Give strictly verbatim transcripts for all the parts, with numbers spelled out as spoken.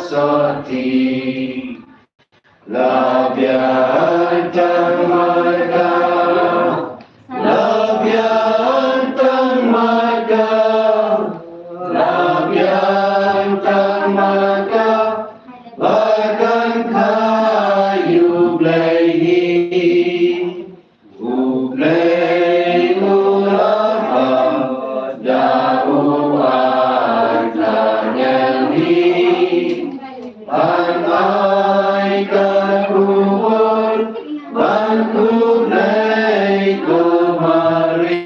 soti. La biang tang markah, la biang tang markah, la biang tang markah, ba kan kha ïa U Blei hi. U Blei u la phah da u angel hi, ban ai ka khubor ban khublei ko Mari.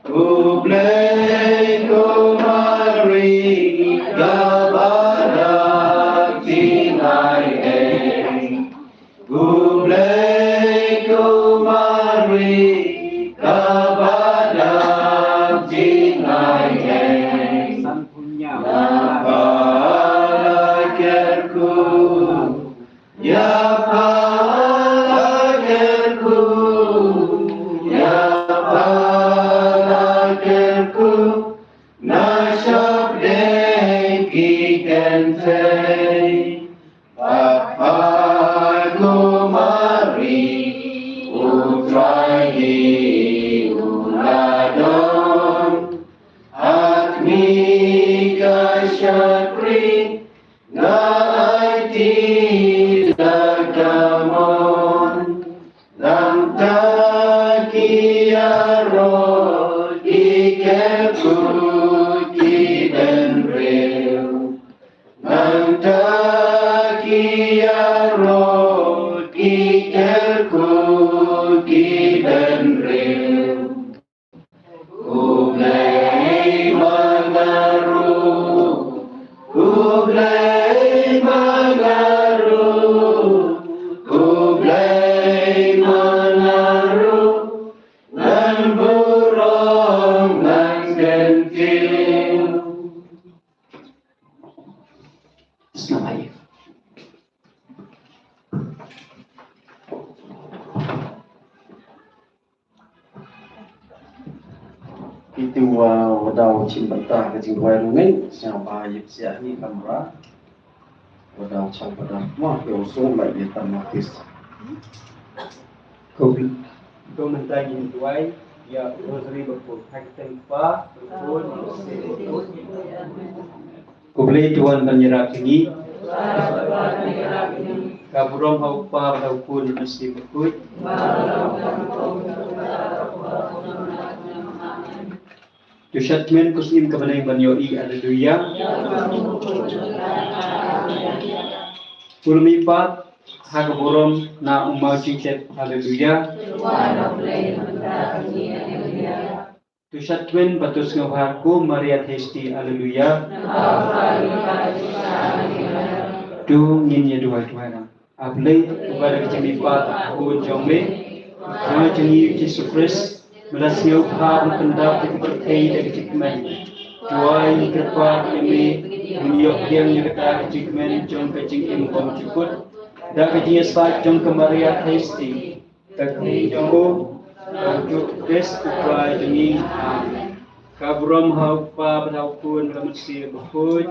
Khublei ko Mari, kaba dang jingaiei. Khublei ko Mari, kaba dang jingaiei. Naba la kyrkhu, ïa pha la kyrkhu, ïa pha la kyrkhu, na shapdeng ki kynthei. Bad ha ko Mari, U Trai hi u la don. Ha khmih ka shakri, nga aiti da ka mon. Nangta ki ïaroh ki kyrkhu ki bynriew. Nangta ki ïaroh ki kyrkhu ki bynriew. Khublei ma nga ruh, khublei ma nga ruh, khublei ma nga ruh, ngan burom ngan kyntiew. Selamat. Itu, uh, wa daw chim bynta ka jingduwai rngiew, sngewbha ïa psiah ni kamra. Wa daw chim bynta ma ke usung la ïa tam notis. Ko bi. Ko mynta ngin duwai ïa Rosary bakhuid ha ka kyrteng Kpa, Khun, Mynsiem Bakhuid. Khublei to wan ban ïarap jong ngi. Ka burom ha u Kpa bad ha u Khun bad Mynsiem Bakhuid. To shad kmen, ko sngim ka bneng ban ïohi. Haleluya. Khublei pat ha ka burom na u maw jingtep. Haleluya. To shad kmen bad to sngewbha ko Maria Theisotti. Haleluya. To ngin ïa duwai duwai. A Blei, uba da ka jingmihpat ha u Khun jong me, Trai jong ngi u Jisu Khrist, me la sngewbha ban pyndap ïa ka pyrthei da ka jingkmen. Duwai ngi kyrpad ïa me, ban ïoh pdiang ïa kata ka jingkmen jong ka jingim bymjukut da ka jingïasaid jong ka Maria Theisotti. Ka kmie jong u, Jisu Khrist u Trai jong ngi. Amen. Ka burom ha u Kpa bad ha u Khun bad ha u Mynsiem Bakhuid.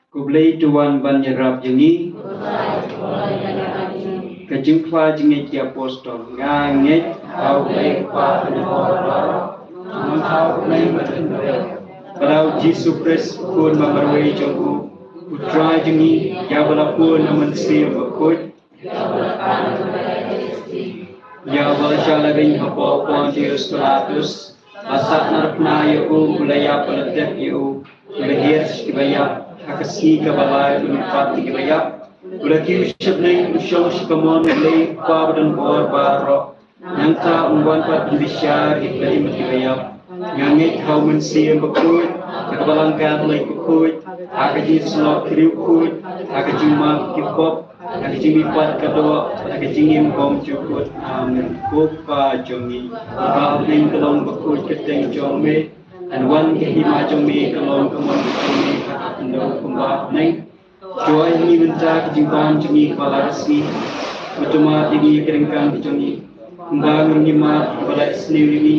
Khublei to wan ban ïarap jong ngi. Ka jingphla jingngeit ki apostol. Nga ngeit ha u Blei Kpa Kynhun baroh, nongthaw bneng bad hynriew, bad ha u Jisu Khrist u Khun ba marwei jong u, u Trai jong ngi, ïa uba la pun na u Mynsiem Bakhuid. Ïa uba la shah la ring hapoh Pontius Pilatus, la sahnarphna ïa u, u la ïap, la tep ïa u, u la hiar sha kiba ïap, ha ka sngi kaba lai u la mihpat na kiba ïap, u la kiew sha bneng, u shong sha kamon u Blei Kpa badonbor baroh. Nangta un wan pat ban bishar ïa kiba im bad kiba ïap. Nga ngeit ha u Mynsiem Bakhuid, ha ka Balang Katholik bakhuid, ha ka jingïasyllok ki riewkhuid, ha ka jingmap ki pop, ha ka jingmihpat ka doh, ha ka jingim bymjukut. Amen. Ko Kpa jong ngi, uba ha bneng, ka long bakhuid ka kyrteng jong me. Kan wan ka hima jong me, kan long ka mon ka jong me ha ka khyndew kumba ha bneng. Shuwa ïa ngi mynta ka jingbam jong ngi kaba la ka sngi. Wat to mad ïa ngi ha ka jingkyrmen ka jong ngi, hynrei ngi mad ïa kiba la isynei ïa ngi.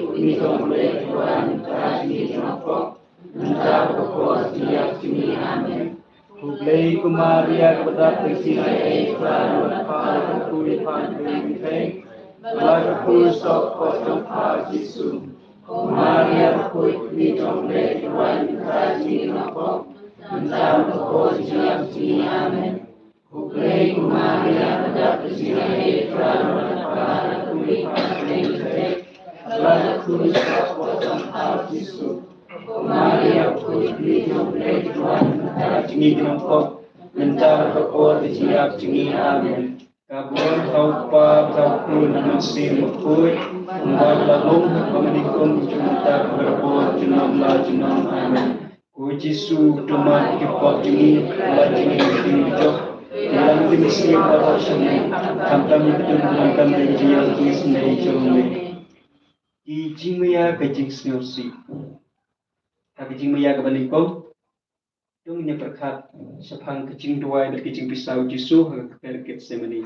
khuid, kmie jong U Blei, Trai Nongpynim jong ngi, mynta bad ha ka por ka jingïap jong ngi. Amen. Khublei ko Maria, kaba dap da ka jingaiei, U Trai u don bad pha, la kyrkhu ïa pha hangtei ha ki kynthei, bad la kyrkhu ïa u soh kpoh jong pha Jisu. Ko Maria bakhuid, kmie jong U Blei, Trai Nongpynim jong ngi, mynta bad ha ka por ka jingïap jong ngi. Amen. Khublei ko Maria, kaba dap da ka jingaiei, U Trai u don bad pha, la kyrkhu ïa pha hangtei ha ki kynthei, bad la kyrkhu ïa u soh kpoh jong pha Jisu. Ko Maria bakhuid, kmie jong U Blei, Trai Nongpynim jong ngi, mynta bad ha ka por ka jingïap jong ngi. Amen. Ka burom ha u Kpa, ha u Khun, ha u Mynsiem Bakhuid, kumba la long, kumba mynta, kumjuh mynta, bad ha ka por junom la junom. Amen. Ko Jisu, to map ïa ki pop jong ngi, la jong ngi ki ding ki jop, ïalam ïa ki mynsiem baroh sha me, khamtam ïa kito kiba donkam ïa ka jingïarap jong ngi ha ka sngi jong me. Ki jingmaïa ka jingsngewsih. Ha ka jingmaïa kaba nyngkong, to ngin ïa pyrkhat shaphang ka jingduwai bad ka jingpisaw u Jisu ha ka kper Gethsemane.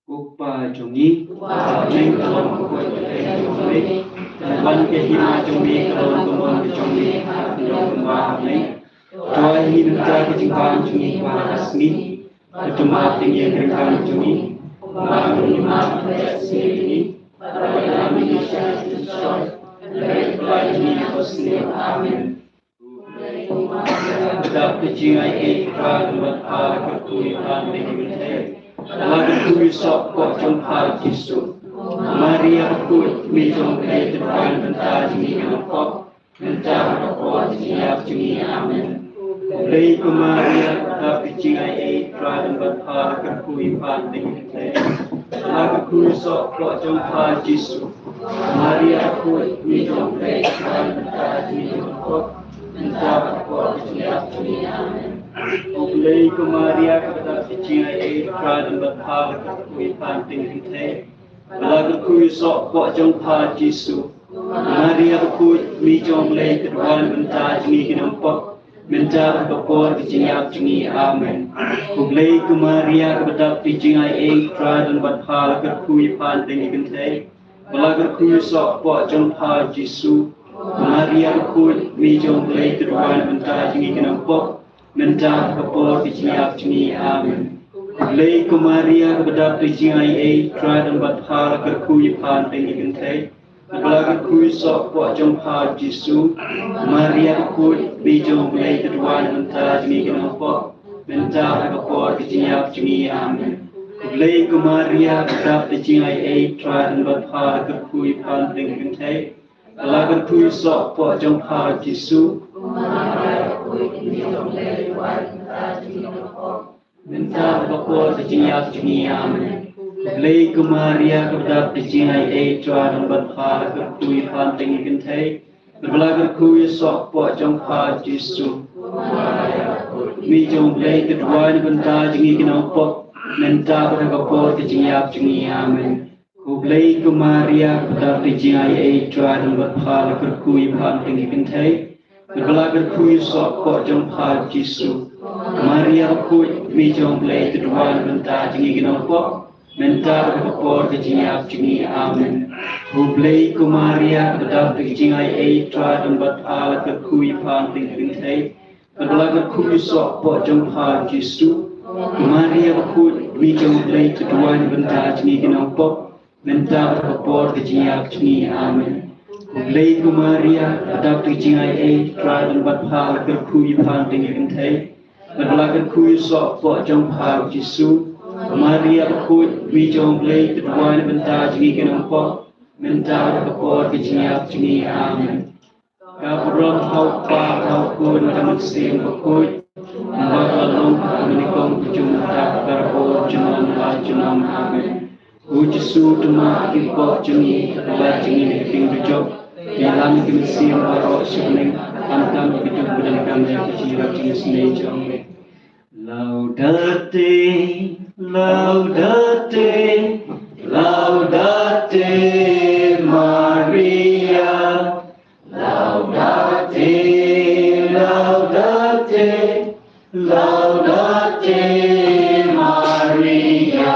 Ko Kpa jong ngi, uba ha bneng, ka long ka kyrteng jong me, kan wan ka hima jong me, kan long ka mon ka jong me, ha ka khyndew kumba ha bneng. To ai ha ngi mynta ka jingbam jong ngi kaba ha ka sngi, bad to map ïa ngi ïa ka ryngkang jong ngi, kumba ngi map ïa kiba ïeit ïa ngi, bad to phah ïa ngi sha ka jingshoi, hynrei to pyllait ïa ngi na ka basniew. Amen. Kaba dap da ka jingaiei, U Trai u don bad pha, la kyrkhu ïa pha hangtei ha ki kynthei, la kyrkhu ïa u soh kpoh jong pha Jisu. Maria bakhuid, kmie jong U Blei, to duwai na ka bynta jong ngi ki nongpop, mynta bad ha ka por ka jingïap jong ngi. Amen. Khublei ko Maria, kaba dap da ka jingaiei, U Trai u don bad pha, la kyrkhu ïa pha hangtei ha ki kynthei, la kyrkhu ïa u soh kpoh jong pha Jisu. Maria bakhuid, kmie jong U Blei, to duwai na ka bynta jong ngi ki nongpop, mynta bad ha ka por ka jingïap jong ngi. Amen. Khublei ko Maria, kaba dap da ka jingaiei, U Trai u don bad pha, la kyrkhu ïa pha hangtei ha ki kynthei, bad la kyrkhu ïa u soh kpoh jong pha Jisu. Maria bakhuid, kmie jong U Blei, to duwai na ka bynta jong ngi ki nongpop, mynta bad ha ka por ka jingïap jong ngi. Amen. Khublei ko Maria, kaba dap da ka jingaiei, U Trai u don bad pha, la kyrkhu ïa pha hangtei ha ki kynthei, bad la kyrkhu ïa u soh kpoh jong pha Jisu. Maria bakhuid, kmie jong U Blei, to duwai na ka bynta jong ngi ki nongpop, mynta bad ha ka por ka jingïap jong ngi. Amen. Khublei ko Maria, kaba dap da ka jingaiei, U Trai u don bad pha, la kyrkhu ïa pha hangtei ha ki kynthei, bad la kyrkhu ïa u soh kpoh jong pha Jisu. Maria bakhuid, kmie jong U Blei, to duwai na ka bynta jong ngi ki nongpop, mynta bad ha ka por ka jingïap jong ngi. Amen. Khublei ko Maria, kaba dap da ka jingaiei, U Trai u don bad pha, la kyrkhu ïa pha hangtei ha ki kynthei, bad la kyrkhu ïa u soh kpoh jong pha Jisu. Mynta bad ha ka por ka jingïap jong ngi. Amen. Khublei ko Maria, kaba dap da ka jingaiei, U Trai u don bad pha, la kyrkhu ïa pha hangtei ha ki kynthei, bad la kyrkhu ïa u soh kpoh jong pha Jisu. Kmie jong U Blei, to duwai na ka bynta jong ngi ki nongpop, mynta bad ha ka por ka jingïap jong ngi. Amen. Khublei ko Maria, kaba dap da ka jingaiei, U Trai u don bad pha, la kyrkhu ïa pha hangtei ha ki kynthei, bad la kyrkhu ïa u soh kpoh jong pha Jisu. Maria bakhuid, kmie jong U Blei, to duwai na ka bynta jong ngi ki nongpop, mynta bad ha ka por ka jingïap jong ngi. Amen. Khublei ko Maria, kaba dap da ka jingaiei, U Trai u don bad pha, la kyrkhu ïa pha hangtei ha ki kynthei, bad la kyrkhu ïa u soh kpoh jong pha Jisu. Maria bakhuid, kmie jong U Blei, to duwai na ka bynta jong ngi ki nongpop, mynta bad ha ka por ka jingïap jong ngi. Amen. Khublei ko Maria, kaba dap da ka jingaiei, U Trai u don bad pha, la kyrkhu ïa pha hangtei ha ki kynthei, bad la kyrkhu ïa u soh kpoh jong pha Jisu. Maria bakhuid, kmie jong U Blei, to duwai na ka bynta jong ngi ki nongpop, mynta bad ha ka por ka jingïap jong ngi. Amen. Ka burom ha u Kpa, ha u Khun, ha u Mynsiem Bakhuid, kumba la long, kumba mynta, kumjuh mynta, bad ha ka por junom la junom. Amen. Ko Jisu, to map ïa ki pop jong ngi, la jong ngi ki ding ki jop, ïalam ïa ki mynsiem baroh sha me, khamtam ïa kito kiba donkam ïa ka jingïarap jong ngi ha ka sngi jong me. Laudate, laudate, laudate Maria. Laudate, laudate, laudate Maria.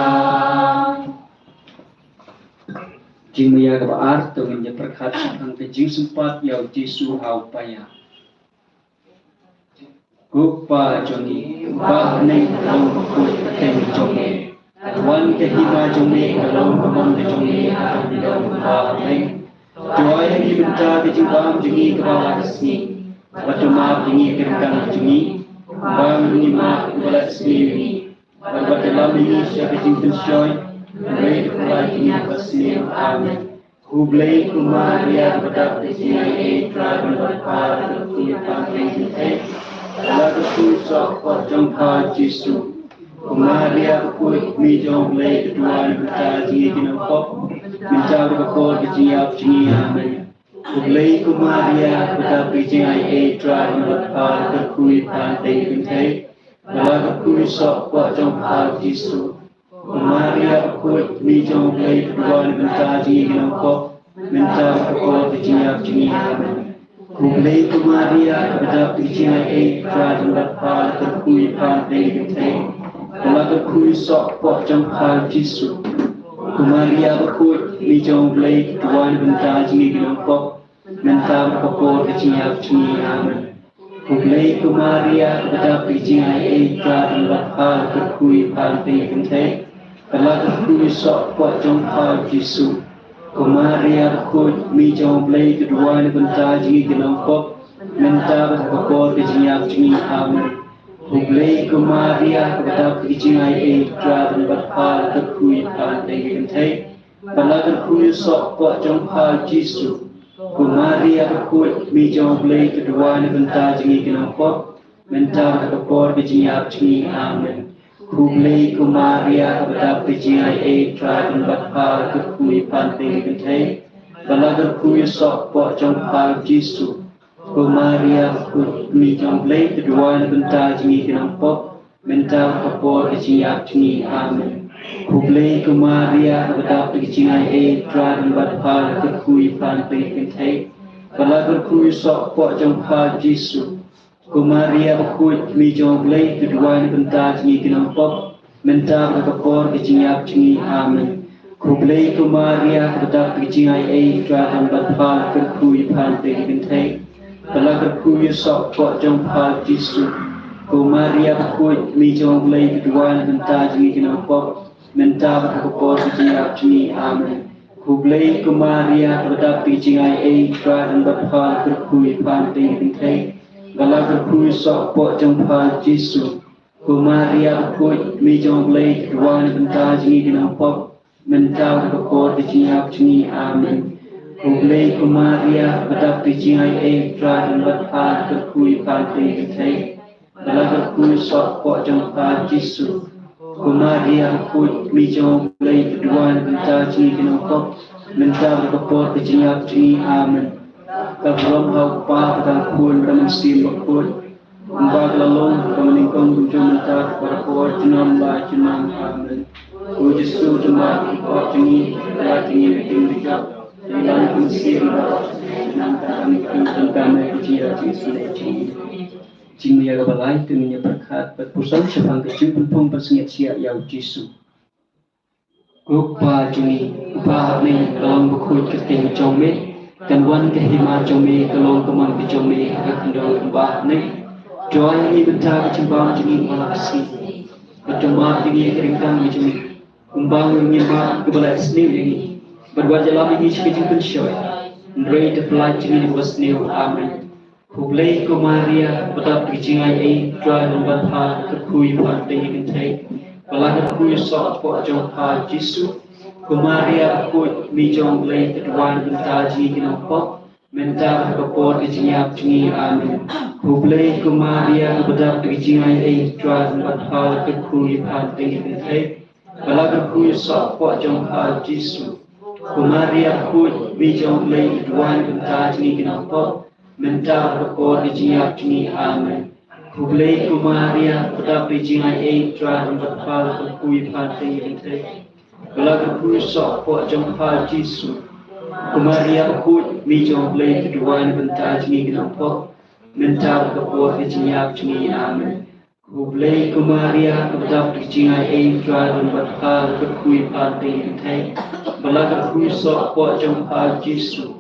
Jingmaïa kaba ar, to ngin ïa pyrkhat shaphang ka jingsympat ïa u Jisu ha u paia. Ko Kpa jong ngi, uba ha bneng, ka long bakhuid ka kyrteng jong me. Kan wan ka hima jong me, ka long ka mon ka jong me, ha ka khyndew kumba ha bneng. To ai ha ngi mynta ka jingbam jong ngi kaba la ka sngi. Bad to map ïa ngi ki ryngkang jong ngi, kumba ngi map ïa kiba la ka sngi ïa ngi. Bad wat ïalam ïa ngi sha ka jingpynshoi, hynrei to pyllait ïa ngi na kaba sniew. Amen. Khublei ko Maria, kaba dap da ka jingaiei, U Trai u don bad pha, la kyrkhu ïa pha hapdeng ki kynthei, bad la kyrkhu u soh kpoh jong pha u Jisu. Ko Maria bakhuid, Kmie jong U Blei, to duwai na ka bynta jong ngi ki nongpop, mynta bad ha ka por ka jingïap jong ngi. Amen. Khublei ko Maria, kaba dap da ka jingaiei, U Trai u don bad pha, la kyrkhu ïa pha hapdeng ki kynthei, bad la kyrkhu u soh kpoh jong pha u Jisu. Ko Maria bakhuid, Kmie jong U Blei, to duwai na ka bynta jong ngi ki nongpop, mynta bad ha ka por ka jingïap jong ngi. Amen. Khublei ko Maria, kaba dap da ka jingaiei, U Trai u don bad pha, la kyrkhu ïa pha hapdeng ki kynthei, bad la kyrkhu u soh kpoh jong pha u Jisu. Ko Maria bakhuid, Kmie jong U Blei, to duwai na ka bynta jong ngi ki nongpop, mynta bad ha ka por ka jingïap jong ngi. Amen. Khublei ko Maria, kaba dap da ka jingaiei, U Trai u don bad pha, la kyrkhu ïa pha hapdeng ki kynthei, bad la kyrkhu u soh kpoh jong pha u Jisu. Ko Maria bakhuid, Kmie jong U Blei, to duwai na ka bynta jong ngi ki nongpop, mynta bad ha ka por ka jingïap jong ngi. Amen. Khublei ko Maria, kaba dap da ka jingaiei, U Trai u don bad pha, la kyrkhu ïa pha hapdeng ki kynthei, bad la kyrkhu u soh kpoh jong pha u Jisu. Ko Maria bakhuid, Kmie jong U Blei, to duwai na ka bynta jong ngi ki nongpop, mynta bad ha ka por ka jingïap jong ngi. Amen. Khublei ko Maria, kaba dap da ka jingaiei, U Trai u don bad pha, la kyrkhu ïa pha hapdeng ki kynthei, bad la kyrkhu u soh kpoh jong pha u Jisu. Ko Maria bakhuid, Kmie jong U Blei, to duwai na ka bynta jong ngi ki nongpop, mynta bad ha ka por ka jingïap jong ngi. Amen. Khublei ko Maria, kaba dap da ka jingaiei, U Trai u don bad pha, la kyrkhu ïa pha hapdeng ki kynthei, bad la kyrkhu u soh kpoh jong pha u Jisu. Ko Maria bakhuid, Kmie jong U Blei, to duwai na ka bynta jong ngi ki nongpop, mynta bad ha ka por ka jingïap jong ngi. Amen. Khublei ko Maria, kaba dap da ka jingaiei, U Trai u don bad pha, la kyrkhu ïa pha hapdeng ki kynthei, bad la kyrkhu u soh kpoh jong pha u Jisu. Ko Maria bakhuid, Kmie jong U Blei, to duwai na ka bynta jong ngi ki nongpop, mynta bad ha ka por ka jingïap jong ngi. Amen. Khublei ko Maria, kaba dap da ka jingaiei, U Trai u don bad pha, la kyrkhu ïa pha hapdeng ki kynthei, bad la kyrkhu u soh kpoh jong pha u Jisu. Ko Maria bakhuid, Kmie jong U Blei, to duwai na ka bynta jong ngi ki nongpop, mynta bad ha ka por ka jingïap jong ngi. Amen. Khublei ko Maria, kaba dap da ka jingaiei, U Trai u don bad pha, la kyrkhu ïa pha hapdeng ki kynthei, bad la kyrkhu u soh kpoh jong pha u Jisu. Ko Maria bakhuid, Kmie jong U Blei, to duwai na ka bynta jong ngi ki nongpop, mynta bad ha ka por ka jingïap jong ngi. Amen. Ka burom ha u Kpa, bad ha u Khun, bad ha u Mynsiem Bakhuid, kumba ka la long ha ka banyngkong, kumjuh mynta, bad ha ka por junom la junom. Amen. Ko Jisu, to map ïa ki pop jong ngi, to pyllait ïa ngi na ka jingmijop, to ïalam ïa ka mynsiem baroh, nangta ha ka por ka jingïap jong ngi. Jingmyntoi kaba lai, to ngin ïa pyrkhat bad puson shaphang ka jingpynphong pynsngewsih ïa u Jisu. Ko Kpa jong ngi, uba ha bneng, ka long bakhuid ka kyrteng jong me. Kan wan ka hima jong me, ka long ka mon ka jong me, ha ka khyndew kumba ha bneng. To ai ha ngi mynta ka jingbam jong ngi kaba la ka sngi. Bad to map ïa ngi ki ryngkang jong ngi, kumba ngi map ïa kiba la sniew ïa ngi. Bad wat ïalam ïa ngi sha ka jingpynshoi, hynrei to pyllait ïa ngi na kaba sniew. Amen. Khublei ko Maria, kaba dap da ka jingaiei, U Trai u don bad pha, la kyrkhu ïa pha hapdeng ki kynthei, bad la kyrkhu u soh kpoh jong pha u Jisu. Ko Maria bakhuid, Kmie jong U Blei, to duwai na ka bynta jong ngi ki nongpop, mynta bad ha ka por ka jingïap jong ngi. Amen. Khublei ko Maria, kaba dap da ka jingaiei, U Trai u don bad pha, la kyrkhu ïa pha hapdeng ki kynthei, bad la kyrkhu u soh kpoh jong pha u Jisu. Ko Maria bakhuid, Kmie jong U Blei, to duwai na ka bynta jong ngi ki nongpop, mynta bad ha ka por ka jingïap jong ngi. Amen. Khublei ko Maria, kaba dap da ka jingaiei, Trai don bad pha, la kyrkhu ïa pha ha pdeng ki kynthei, bad la kyrkhu u soh hapoh jong pha u Jisu. Ko Maria bakhuid, kmie jong u Blei, to duwai na ka bynta jong ngi ki nongpop, mynta bad ha ka por ka jingïap jong ngi. Amen. Khublei ko Maria, kaba dap da ka jingaiei, Trai don bad pha, la kyrkhu ïa pha ha pdeng ki kynthei, bad la kyrkhu u soh hapoh jong pha u Jisu.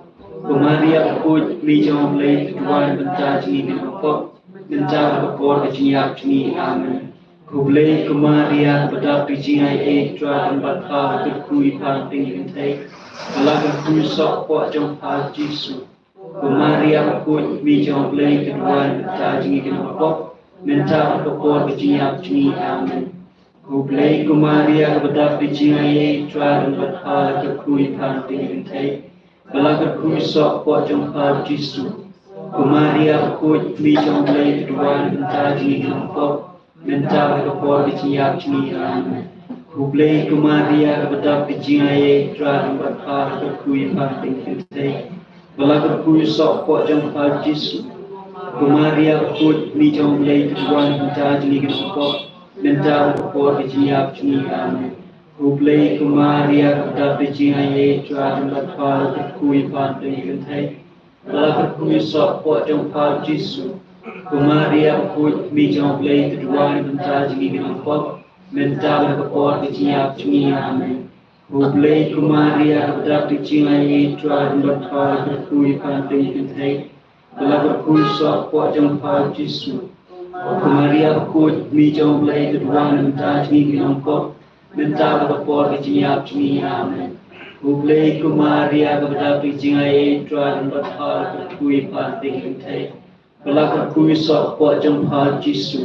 Ko Maria bakhuid, kmie jong u Blei, to duwai na ka bynta jong ngi ki nongpop, mynta bad ha ka por ka jingïap jong ngi. Amen. Khublei ko Maria, kaba dap da ka jingaiei, Trai don bad pha, la kyrkhu ïa pha ha pdeng ki kynthei, bad la kyrkhu u soh hapoh jong pha u Jisu. Ko Maria bakhuid, kmie jong u Blei, to duwai na ka bynta jong ngi ki nongpop, mynta bad ha ka por ka jingïap jong ngi. Amen. Khublei ko Maria, kaba dap da ka jingaiei, Trai don bad pha, la kyrkhu ïa pha ha pdeng ki kynthei, bad la kyrkhu u soh hapoh jong pha u Jisu. Ko Maria bakhuid, kmie jong u Blei, to duwai na ka bynta jong ngi ki nongpop, mynta bad ha ka por ka jingïap jong ngi. Amen. Khublei ko Maria, kaba dap da ka jingaiei, Trai don bad pha, la kyrkhu ïa pha ha pdeng ki kynthei, bad la kyrkhu u soh hapoh jong pha u Jisu. Ko Maria bakhuid, kmie jong u Blei, to duwai na ka bynta jong ngi ki nongpop, mynta bad ha ka por ka jingïap jong ngi. Amen. Khublei ko Maria, kaba dap da ka jingaiei, Trai don bad pha, la kyrkhu ïa pha ha pdeng ki kynthei, bad la kyrkhu u soh hapoh jong pha u Jisu. Ko Maria bakhuid, kmie jong u Blei, to duwai na ka bynta jong ngi ki nongpop, mynta bad ha ka por ka jingïap jong ngi. Amen. Khublei ko Maria, kaba dap da ka jingaiei, Trai don bad pha, la kyrkhu ïa pha ha pdeng ki kynthei, bad la kyrkhu u soh hapoh jong pha u Jisu. Ko Maria bakhuid, kmie jong u Blei, to duwai na ka bynta jong ngi ki nongpop, mynta bad ha ka por ka jingïap jong ngi. Amen. Khublei ko Maria, kaba dap da ka jingaiei, Trai don bad pha, la kyrkhu ïa pha ha pdeng ki kynthei, bad la kyrkhu u soh hapoh jong pha u Jisu.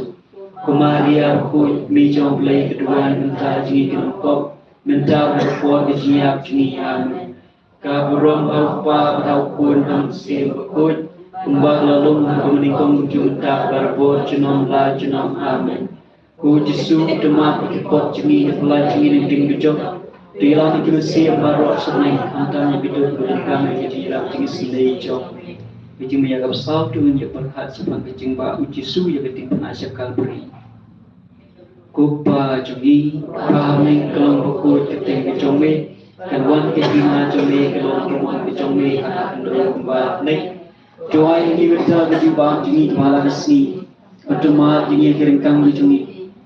Ko Maria bakhuid, kmie jong u Blei, to duwai na ka bynta jong ngi ki nongpop, mynta bad ha ka por ka jingïap jong ngi. Amen. Ka burom ha u Kpa bad ha u Khun bad ha u Mynsiem Bakhuid, kumba ka la long ha kaba nyngkong, mynta bad barabor, junom la junom. Amen. Ko Jisu, to map ïa ki pop jong ngi, to pyllait jong ngi na ka ktien ka jong, to ïalam ïa ki mynsiem baroh sha bneng, khamtam ïa ki dohnud kiba donkam ïa ka jingïarap jong ngi ha ka sngi jong. Ka jingmih ïa ka bsap, to ngin ïa pyrkhat shaphang ka jingbah u Jisu ïa ka diengphna sha Kalbari. Ko Kpa jong ngi, ba ha bneng, ka long bakhuid ka kyrteng ka jong me, kan wan ka jingim jong me, kan long kumba ka jong me ha ka khyndew kumba ha bneng. To ai ïa ngi mynta ka jingbam jong ngi kaba ha la ka sngi, bad to map ïa ngi ïa ki ryngkang ka jong ngi,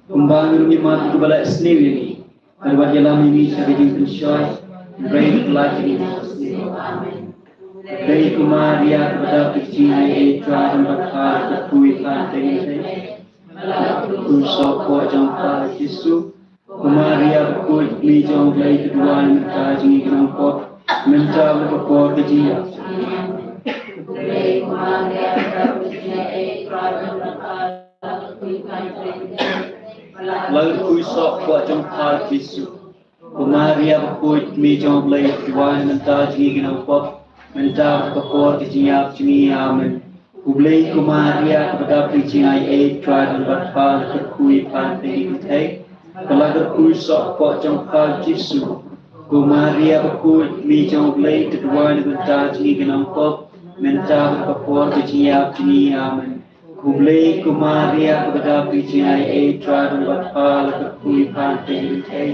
kumba ngi ruh ngi map ïa kiba leh sniew ïa ngi. Bad wat ïalam ïa ngi sha ka jingpynshoi, hynrei pyllait ïa ngi na ka sniew. Amen. Khublei ko Maria, kaba dap da ka jingaiei, Trai don bad pha, la kyrkhu ïa pha ha pdeng ki kynthei, bad la kyrkhu u soh hapoh jong pha u Jisu. Ko Maria bakhuid, kmie jong u Blei, to duwai na ka bynta jong ngi ki nongpop, mynta bad ha ka por ka jingïap. Khublei ko Maria, kaba dap da ka jingaiei, Trai don bad pha, la kyrkhu ïa pha ha pdeng ki kynthei, bad la kyrkhu u soh hapoh jong pha u Jisu. Ko Maria bakhuid, kmie jong u Blei, to duwai na ka bynta jong ngi ki nongpop, mynta bad ha ka por ka jingïap jong ngi. Amen. Khublei ko Maria, kaba dap da ka jingaiei, Trai don bad pha, la kyrkhu ïa pha ha pdeng ki kynthei, bad la kyrkhu u soh hapoh jong pha u Jisu. Ko Maria bakhuid, kmie jong u Blei, to duwai na ka bynta jong ngi ki nongpop, mynta bad ha ka por ka jingïap jong ngi. Amen. Khublei ko Maria, kaba dap da ka jingaiei, Trai don bad pha, la kyrkhu ïa pha ha pdeng ki kynthei,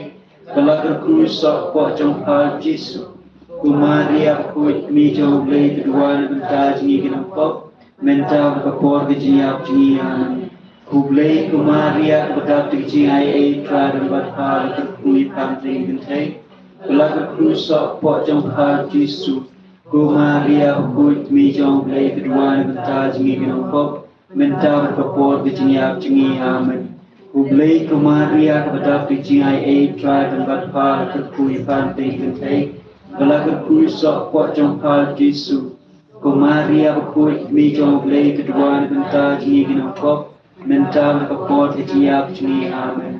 bad la kyrkhu u soh hapoh jong pha u Jisu. Ko Maria bakhuid, kmie jong u Blei, to duwai na ka bynta jong ngi ki nongpop, mynta bad ha ka por ka jingïap jong ngi. Amen. Khublei ko Maria, kaba dap da ka jingaiei, Trai don bad pha, la kyrkhu ïa pha ha pdeng ki kynthei, bad la kyrkhu u soh hapoh jong pha u Jisu. Ko Maria bakhuid, kmie jong u Blei, to duwai na ka bynta jong ngi ki nongpop, mynta bad ha ka por ka jingïap jong ngi. Amen. Khublei ko Maria, kaba dap da ka jingaiei, Trai don bad pha, la kyrkhu ïa pha ha pdeng ki kynthei, bad la kyrkhu u soh hapoh jong pha u Jisu. Ko Maria bakhuid, kmie jong u Blei, to duwai na ka bynta jong ngi ki nongpop, mynta bad ha ka por ka jingïap jong ngi. Amen.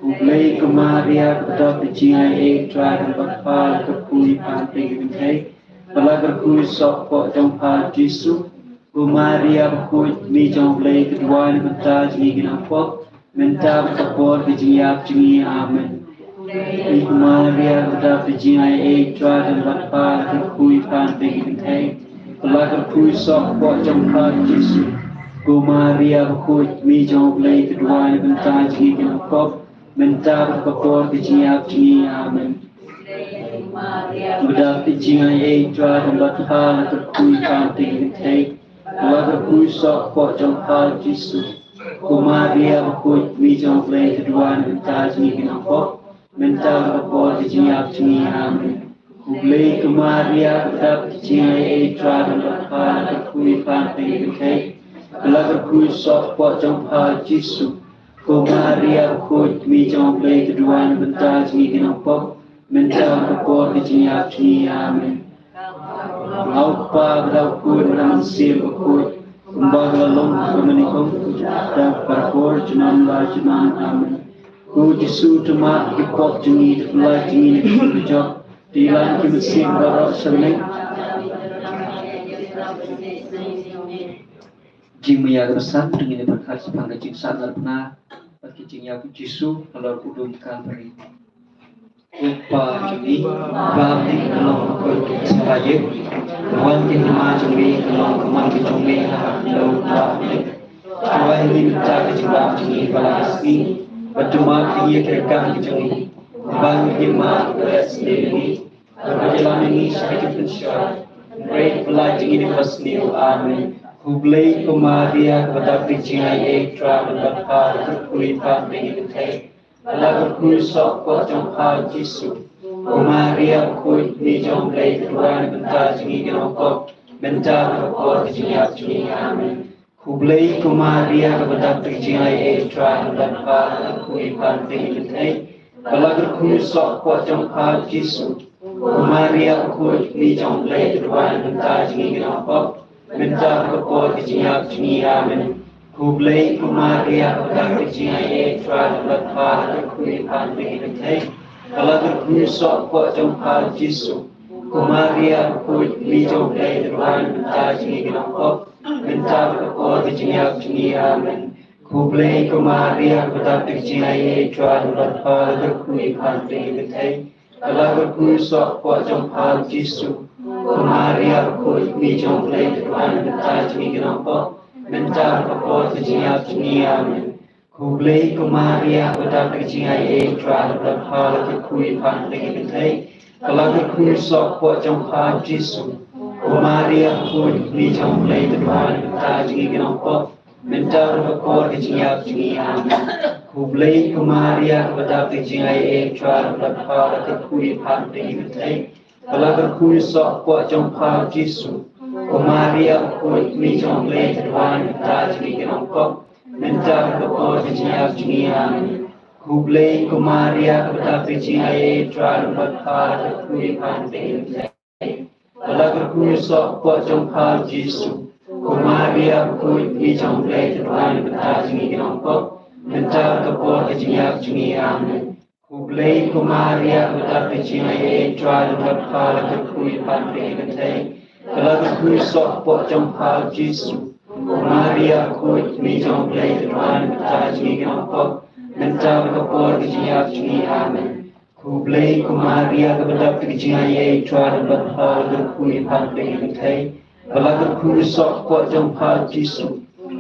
Khublei ko Maria, kaba dap da ka jingaiei, Trai don bad pha, la kyrkhu ïa pha ha pdeng ki kynthei, bad la kyrkhu u soh hapoh jong pha u Jisu. Ko Maria bakhuid, kmie jong u Blei, to duwai na ka bynta jong ngi ki nongpop, mynta bad ha ka por ka jingïap jong ngi. Amen. Khublei ko Maria, kaba dap da ka jingaiei, Trai don bad pha, la kyrkhu ïa pha ha pdeng ki kynthei, bad la kyrkhu u soh hapoh jong pha u Jisu. Ko Maria bakhuid, kmie jong U Blei, to duwai na ka bynta jong ngi ki nongpop, mynta bad ha ka por ka jingïap jong ngi. Amen. Kaba dap ka jingaiei, Trai don bad pha, la kyrkhu ïa pha hangtei hangtei, la kyrkhu ïa u soh hapoh jong pha U Jisu. Ko Maria bakhuid, kmie jong U Blei, to duwai na ka bynta jong ngi ki nongpop, mynta bad ha ka por ka jingïap jong ngi. Amen. Khublei ko Maria, kaba dap ka jingaiei, Trai don bad pha, la kyrkhu ïa pha hangtei hangtei, la kyrkhu ïa u soh hapoh jong pha U Jisu. Ko Maria bakhuid, kmie jong U Blei, to duwai na ka bynta jong ngi ki nongpop, mynta bad ha ka por ka jingïap jong ngi. Amen. Ka long ka jingïap jong U Kpa, bad jong U Khun, bad jong U Mynsiem Bakhuid, kumba ka la long ha ka mynnyngkong, bad barabor junom la junom. Amen. Ko Jisu, to map ïa ki pop jong ngi, to pynlait jong ngi na ka jingmut jong ka jingim, to ïalam ïa ki mynsiem baroh sha bneng. Jingmaïa kaba san, to ngin ïa pyrkhat shaphang ka jingsahnarphna bad ka jingïap U Jisu halor u dum Kalbari. Ko Kpa jong ngi ba ha bneng, ka long ka pud ka jong ngi, to wan ka hima jong ngi, ka long ka mon ka jong ngi ha kaba ha bneng. To ai ha ngi mynta ka jingbam jong ngi ba la ka sngi, bad to map ïa ngi ïa ki rkang ka jong ngi, kumba ngi map ïa kiba ïasniew ïa ngi, bad ym ïalam ïa ngi sha ka jingpynshoi, hynrei to pynlait jong ngi na kaba sniew. Amen. Khublei ko Maria, kaba dap ka jingaiei, Trai don bad pha, la kyrkhu ïa pha hangtei hangtei, la kyrkhu ïa u soh hapoh jong pha U Jisu. Ko Maria bakhuid, kmie jong U Blei, to duwai na ka bynta jong ngi ki nongpop, mynta bad ha ka por ka jingïap jong ngi. Amen. Khublei ko Maria, kaba dap ka jingaiei, Trai don bad pha, la kyrkhu ïa pha hangtei hangtei, la kyrkhu ïa u soh hapoh jong pha U Jisu. Ko Maria bakhuid, kmie jong U Blei, to duwai na ka bynta jong ngi ki nongpop, mynta bad ha ka por ka jingïap jong ngi. Amen. Khublei ko Maria, kaba dap ka jingaiei, Trai don bad pha, la kyrkhu ïa pha hangtei hangtei, la kyrkhu ïa u soh hapoh jong pha U Jisu. Ko Maria bakhuid, kmie jong U Blei, to duwai na ka bynta jong ngi ki nongpop, mynta bad ha ka por ka jingïap jong ngi. Amen. Khublei ko Maria, kaba dap ka jingaiei, Trai don bad pha, la kyrkhu ïa pha hangtei hangtei, la kyrkhu ïa u soh hapoh jong pha U Jisu. Ko Maria bakhuid, kmie jong U Blei, to duwai na ka bynta jong ngi ki nongpop, mynta bad ha ka por ka jingïap jong ngi. Amen. Khublei ko Maria, kaba dap ka jingaiei, Trai don bad pha, la kyrkhu ïa pha hangtei hangtei, la kyrkhu ïa u soh hapoh jong pha U Jisu. Ko Maria bakhuid, kmie jong U Blei, to duwai na ka bynta jong ngi ki nongpop, mynta bad ha ka por ka jingïap jong ngi. Amen. Khublei ko Maria, kaba dap ka jingaiei, Trai don bad pha, la kyrkhu ïa pha hangtei hangtei, la kyrkhu ïa u soh hapoh jong pha U Jisu. Ko Maria bakhuid, kmie jong U Blei, to duwai na ka bynta jong ngi ki nongpop, mynta bad ha ka por ka jingïap jong ngi. Amen. Khublei ko Maria, kaba dap ka jingaiei, Trai don bad pha, la kyrkhu ïa pha hangtei hangtei, la kyrkhu ïa u soh hapoh jong pha U Jisu. Ko Maria bakhuid, kmie jong U Blei, to duwai na ka bynta jong ngi ki nongpop, mynta bad ha ka por ka jingïap jong ngi. Amen. Khublei ko Maria, kaba dap ka jingaiei, Trai don bad pha, la kyrkhu ïa pha hangtei hangtei, la kyrkhu ïa u soh hapoh jong pha U Jisu. Ko Maria bakhuid, kmie jong U Blei, to duwai na ka bynta jong ngi ki nongpop, mynta bad ha ka por ka jingïap jong ngi. Amen. Khublei ko Maria, kaba dap ka jingaiei, Trai don bad pha, la kyrkhu ïa pha hangtei hangtei, la kyrkhu ïa u soh hapoh jong pha U Jisu.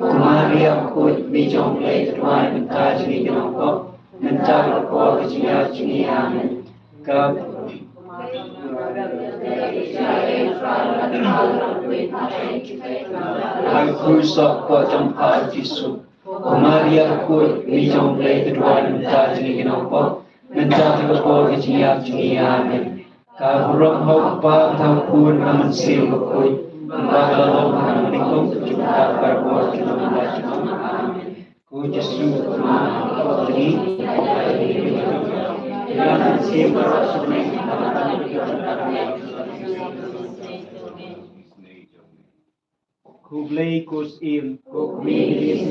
Ko Maria bakhuid, kmie jong U Blei, to duwai na ka bynta jong ngi ki nongpop, mynta bad ha ka por ka jingïap jong ngi. Amen. Ka, la kyrkhu ïa u soh hapoh jong pha U Jisu. Ko Maria bakhuid, kmie jong U Blei, to duwai na ka bynta jong ngi ki nongpop, mynta bad ha ka por ka jingïap jong ngi. Amen. Ka burom ha U Kpa, ha U Khun, ha U Mynsiem Bakhuid, kumba ka la long ha ka mynnyngkong, to shong bad ka barabor junom la junom. Amen. Ko Jisu, to map ïa ki pop jong ngi, ïalam ïa ki mynsiem baroh sha bneng. Khublei ko Syiem, ko Kmie,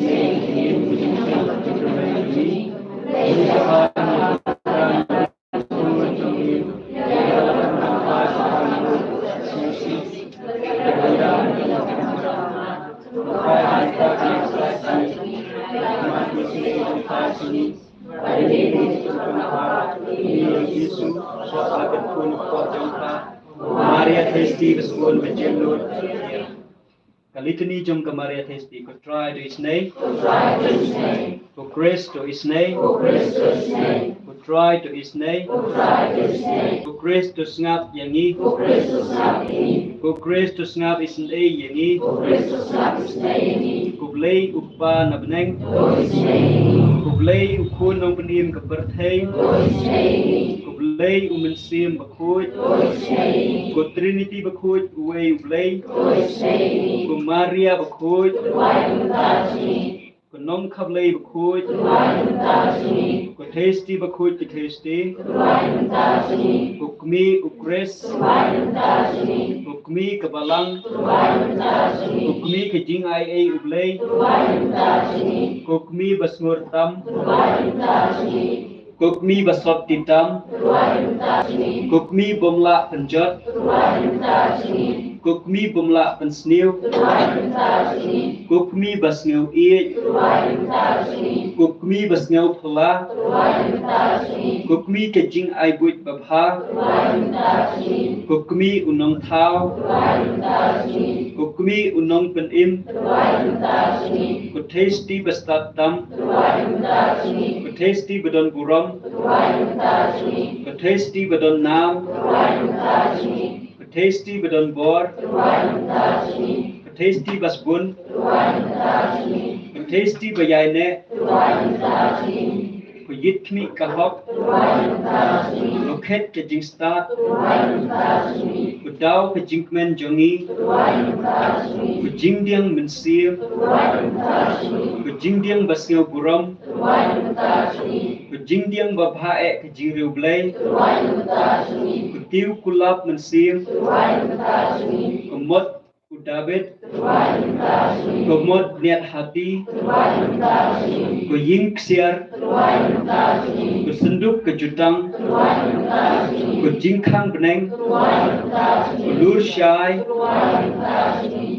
Maria Theisotti, ka sbun ba jem lut. Ka litany jong ka Maria Theisotti. Ko Trai to isynei. Ko Khrist to isynei. Ko Trai to isynei. Ko Khrist to sngap ïa ngi. Ko Khrist to sngap isynei ïa ngi. Ko Blei u Kpa na bneng. Ko Blei u Khun nongpynim ka pyrthei. Ko Blei u Mynsiem Bakhuid. Ko Trinity Bakhuid uwei u Blei. Ko Maria Bakhuid. Ko Nongkhablei Bakhuid. Ko Theisotti Bakhuid, ko Theisotti. Ko Kmie u Khrist. Ko Kmie ka Balang. Ko Kmie ka jingai ei u Blei. Ko Kmie ba sngur tam. Ko Kmie ba sot ti tam. Ko Kmie bym lah pynjot. Ko Kmie bym lah pynsniew. Ko Kmie ba sngew ïeit. Ko Kmie ba sngew phylla. Ko Kmie ka jingai buit babha. Ko Kmie u nongthaw. Ko Kmie u nongpynim. Ko Theisotti ba stad tam. Ko Theisotti ba don burom. Ko Theisotti ba don nam. Ko Theisotti ba don bor. Ko Theisotti ba sbun. Ko Theisotti ba ïaineh. Ko ïit khmih ka hok. Ko khet ka jingstad. Ko daw ka jingkmen jong ngi. Ko jingdiang mynsiem. Ko jingdiang ba sngew burom. Ko jingdiang ba bha eh ka jingriewblei. Ko tiew kulap mynsiem. Ko mot u Dabid. Ko mot bniat hati. Ko ïing ksiar. Ko synduk ka jutang. Ko jingkhang bneng. Ko lur shai.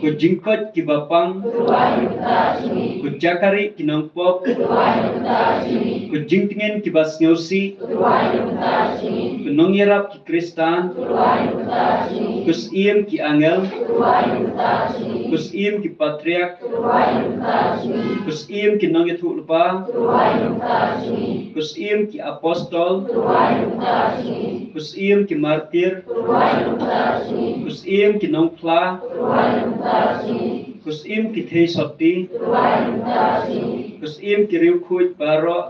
Ko jingkoit kiba pang. Ko jaka rieh ki nongpop. Ko jingtngen kiba sngewsih. Ko nongïarap ki Khristan. Ko syiem ki angel. Ko syiem ki patriark. Ko syiem ki nongïathuhlypa. Ko syiem ki apostol. Ko syiem ki martir. Ko syiem ki nongphla. Ko syiem ki theisotti. Ko syiem ki riewkhuid baroh.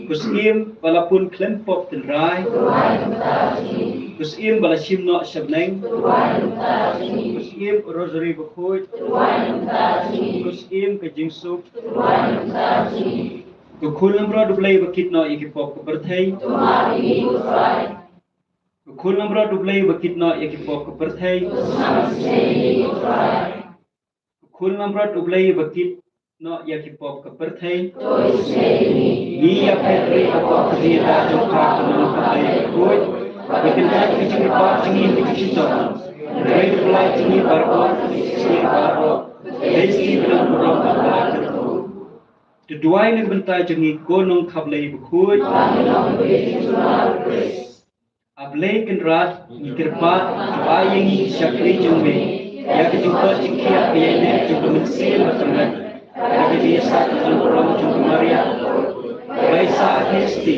Ko syiem ba la pun khlem pop tynrai. Ko syiem ba la shim noh sha bneng. Ko syiem u Rosary bakhuid. Ko syiem ka jingsuk. Ko khun langbrot U Blei ba kit noh ïa ki pop ka pyrthei. Ko khun langbrot U Blei ba kit noh ïa ki pop ka pyrthei. Ko khun langbrot U Blei ba kit noh ïa ki pop ka pyrthei. Ngi ïa phet ri ha pop ka jingïada jong pha ka nongkhablei bakhuid. Ba kyntait ka jingkyrpad jong ngi ha ka jingshitom. Hynrei da ka bynta jong ngi baroh ka jingïada baroh. Dei shi ka nongburom ba la kyrkhu. To duwai na ka bynta jong ngi ko nongkhablei bakhuid. A Blei Kynrad, ngi kyrpad, to ai ïa ngi ki shakri jong me, ïa ka jingkot jingkhiah ka ïaineh jong ka Mynsiem Bathymmai, ïa ka jingïasaid ka jingburom jong ka Maria, ka Baisa Theisotti,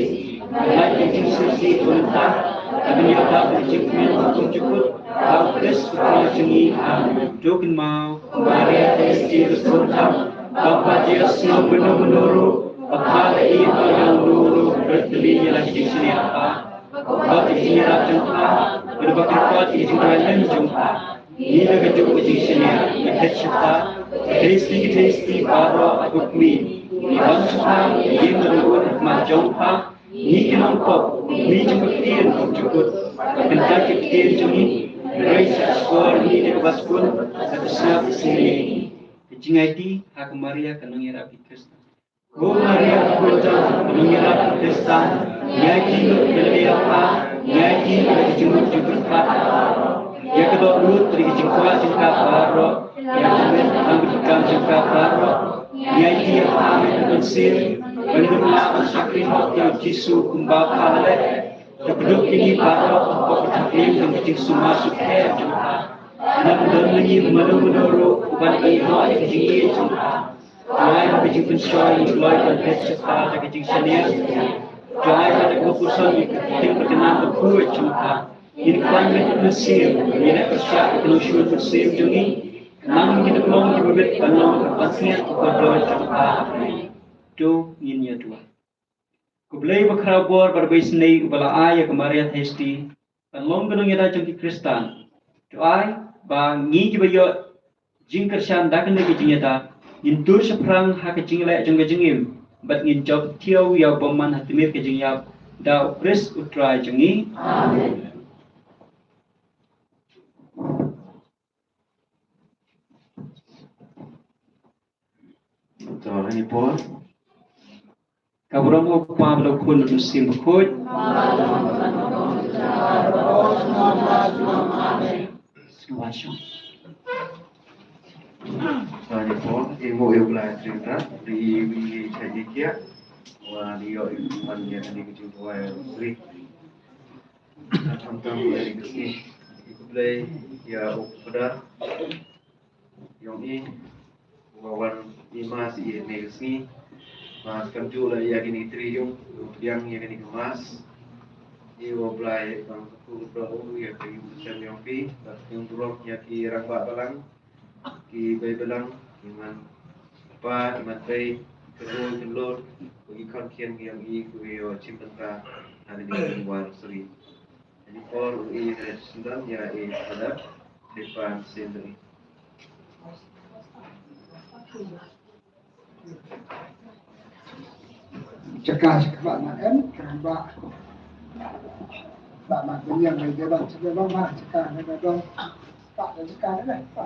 ka lait ka jingsngewsih mynta, ka jingïada ka jingkmen kumjuh kut, ha U Khrist U Trai jong ngi. Amen. To kynmaw, Maria Theisotti ka sngur tam, ba pha jia sngew bynñiaw bynñiaw ruh, ba pha la ïeit ïa uno uno, bad pynlong ïa la ki jingshaniah ha pha. Ba ka jingïarap jong pha, bad ba ka kyrpad ka jingïarap jong pha. Ngi da kajuh ka jingshaniah, ka khet sha pha, ka Theisotti, ka Theisotti baroh ha khmih. Ngi wan sha pha, ngi ïeng da ka bor ha khmat jong pha. Ngi ki nongpop, ngi jong ka ktien kumjuh kut. Ba kyntait ka ktien jong ngi, hynrei sa shkor ngi da kaba sbun, sa ka sngap ka sngewsih. Ka jingaiti ha ka Maria ka nongïarap ki Khristan. Ko Maria ka kyrteng, ka nongïarap ki Khristan, ngi aiti lut ïa pha, ngi aiti lut ïa ka jingmut jingpyrkhat baroh, ïa ka dohnud, ïa ka jingkwah jong ka baroh, ïa ka jingmut jingpyrkhat jong ka baroh, ngi aiti ïa pha Mynsiem Bakhuid, ban ïoh ban shakri hok ïa u Jisu kumba pha la leh. To kdup ïa ngi baroh hapoh ka thaw jong ka jingsumar sukher jong pha. Lada don ha ngi uno uno ruh uban ïehnoh ïa ka jingïeit jong pha, to ai ba ka jingpynshoi ngi kloi ban phet shaphang da ka jingshaniah. To ai ba da ka puson ïa ka ktien ka nam bakhuid jong pha. Ngin khlaiñ beit ïa ka mynsiem, ngin ïa pyrshah ïa ka nongshun mynsiem jong ngi. Khnang ba ngin ïa long kiba bit ban long ka pansngiat ka kordor jong pha. To ngin ïa duwai. Ko Blei ba khraw bor bad ba isynei, uba la ai ïa ka Maria Theisotti ban long ka nongïada jong ki Khristan, to ai ba ngi kiba ïoh jingkyrshan da kane ka jingïada ngin tur shaphrang ha ka jingleh jong ka jingim bad ngin jop thiaw ïa u bymman ha tmier ka jingïap, da U Khrist U Trai jong ngi. Amen. To, ha kane ka por, ka burom u Kpa bad u Khun bad u Mynsiem Bakhuid. Sngewbha shong. To, ha kane ka por, ïa ngi ïa u Blei Trai, ri wi ri chai ri kia. Wa ri ïoh ïa u man ïa kane ka jingduwai rosary. Khamtam ïa kane ka sngi, ïa U Blei, ïa u Kpa jong i, uba wan ïa mass ïa kane ka sngi. Mass kam ju la ïa kine ki trai ïung, u pdiang ïa kane ka mass. Ïa U Blei ban kyrkhu kyrdoh ïa ka ïing ka sem jong phi, bad ka burom ïa ki rangbah balang, ki bei balang, ki man kpa, ki man bei, ki roi, ki lor, ki khun ki ïing, ki ïing, ki ïing, ki shim bynta ha kane ka jingduwai rosary. Kane ka por u i ka sngewdon ïa i Father Stephen Sindri. Jaka jaka ba na em, ka ba. Ba ma dunia mai dia ba jaka ba ma jaka na ba dong. Ba jaka na ba.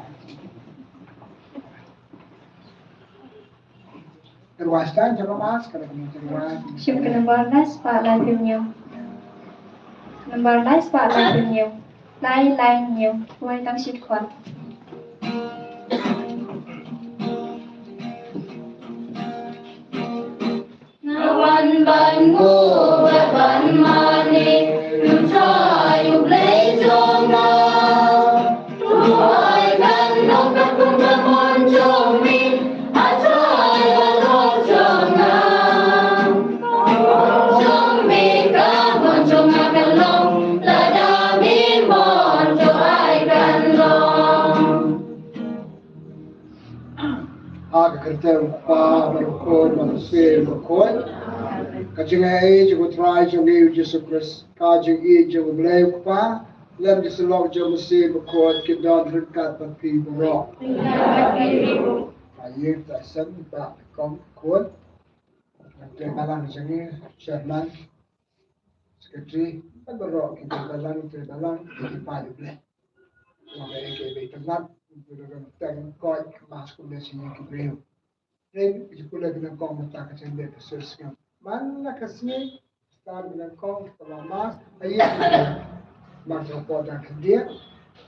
Terus kan jaka mas, kalau kamu terus. Shim ka nambar lai spah lai hynñiew. Nambar lai spah lai hynñiew. Lai lai hynñiew. Wai tang shit khot. Nga wan ban nguh bad ban mane, Trai U Blei jong nga. To ai kan long katkum ka mon jong me, ha Trai halor jong nga. Jong me ka mon jong nga ka long, lada me mon to ai kan long. Ha ka kyrteng u Kpa bad u Khun bad u Mynsiem Bakhuid. Ka jingaiei jong u Trai jong ngi u Jisu Khrist, ka jingïeit jong u Blei u Kpa, lem ka syllok jong u Mynsiem Bakhuid, kin don ryngkat bad phi baroh. Ka ïing ka sem ba kong khun. Ka balang jong ngi, chairman, secretary, bad baroh ki balang, ki balang, ki paid U Blei. Wan da ïa ki ba itynnad, ki ba don teng koit, ki mas kumne sha ïing ki briew. Dei ki kule ki nyngkong mynta ka jingdei ka sir sngap. Man la ka sngi, stad ki nyngkong, ka la mas, ha ïing ki briew. Mar ka por da khyndiat,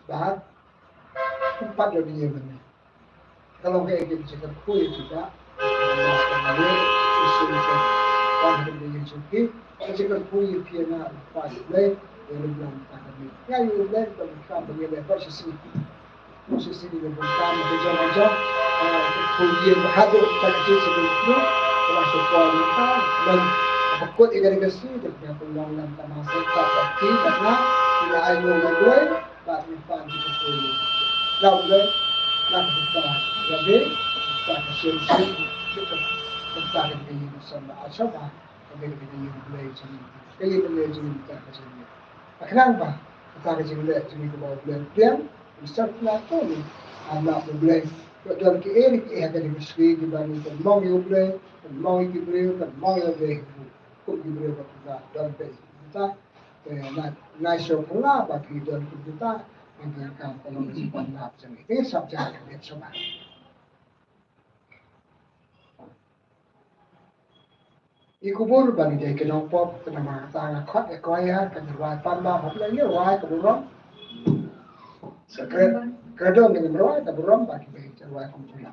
bad Ym pat lada ïa mynne. Ka long kaei ka jingkyrkhu ïa kita. Ka jingkyrkhu ïa phi na, pa ïa Blei, ïa lum lam ta ka mi. Ïa ïa Blei, ka mi kam ba ïa leh pat shisien. Shisien ïa lum kam ba jong ba jong. Kyrkhu ïa ba haduh ta ka jingkyrkhu. Ka la shu poi ïa ka. Ban ba kut ïa ka dei ka si, da ka long lam ta ma sa ta ka ki, ta na. Ïa ai lo ma Blei. Bad ngi pan ki kyrkhu ïa. La u Blei, la ka bynta, la dei, bynta ka sien sien, bynta ka dei ka ïing ka sem ba, a shaba, ka dei ka ïing Blei jong ngi. Ka ïing Blei jong ngi bynta ka jong ngi. Ka khnang ba, bynta ka jong ngi, jong ngi kaba u Blei pdiang, u sep na to ngi, a na u Blei. Ka don ki ei ki ei ha ka dei ka sui, kiba ngi pynmong ïa u Blei, pynmong ïa ki briew, pynmong ïa u Blei. Kum ki briew ba pynmong, don beit. Bynta, Te na, na shu pula ba ki don ki bynta, ngi ka kam ka long ki pan lap jong ngi. Te sap ja ka dep shu ba. I kubur ba ngi dei ki nongpop, kynmaw kata nga khot ïa ka ïa, ka ngi rwai pan ba hop la ngi rwai ka burom. Sa kre, kre dong ngi rwai ka burom ba ki dei ka rwai kum pula.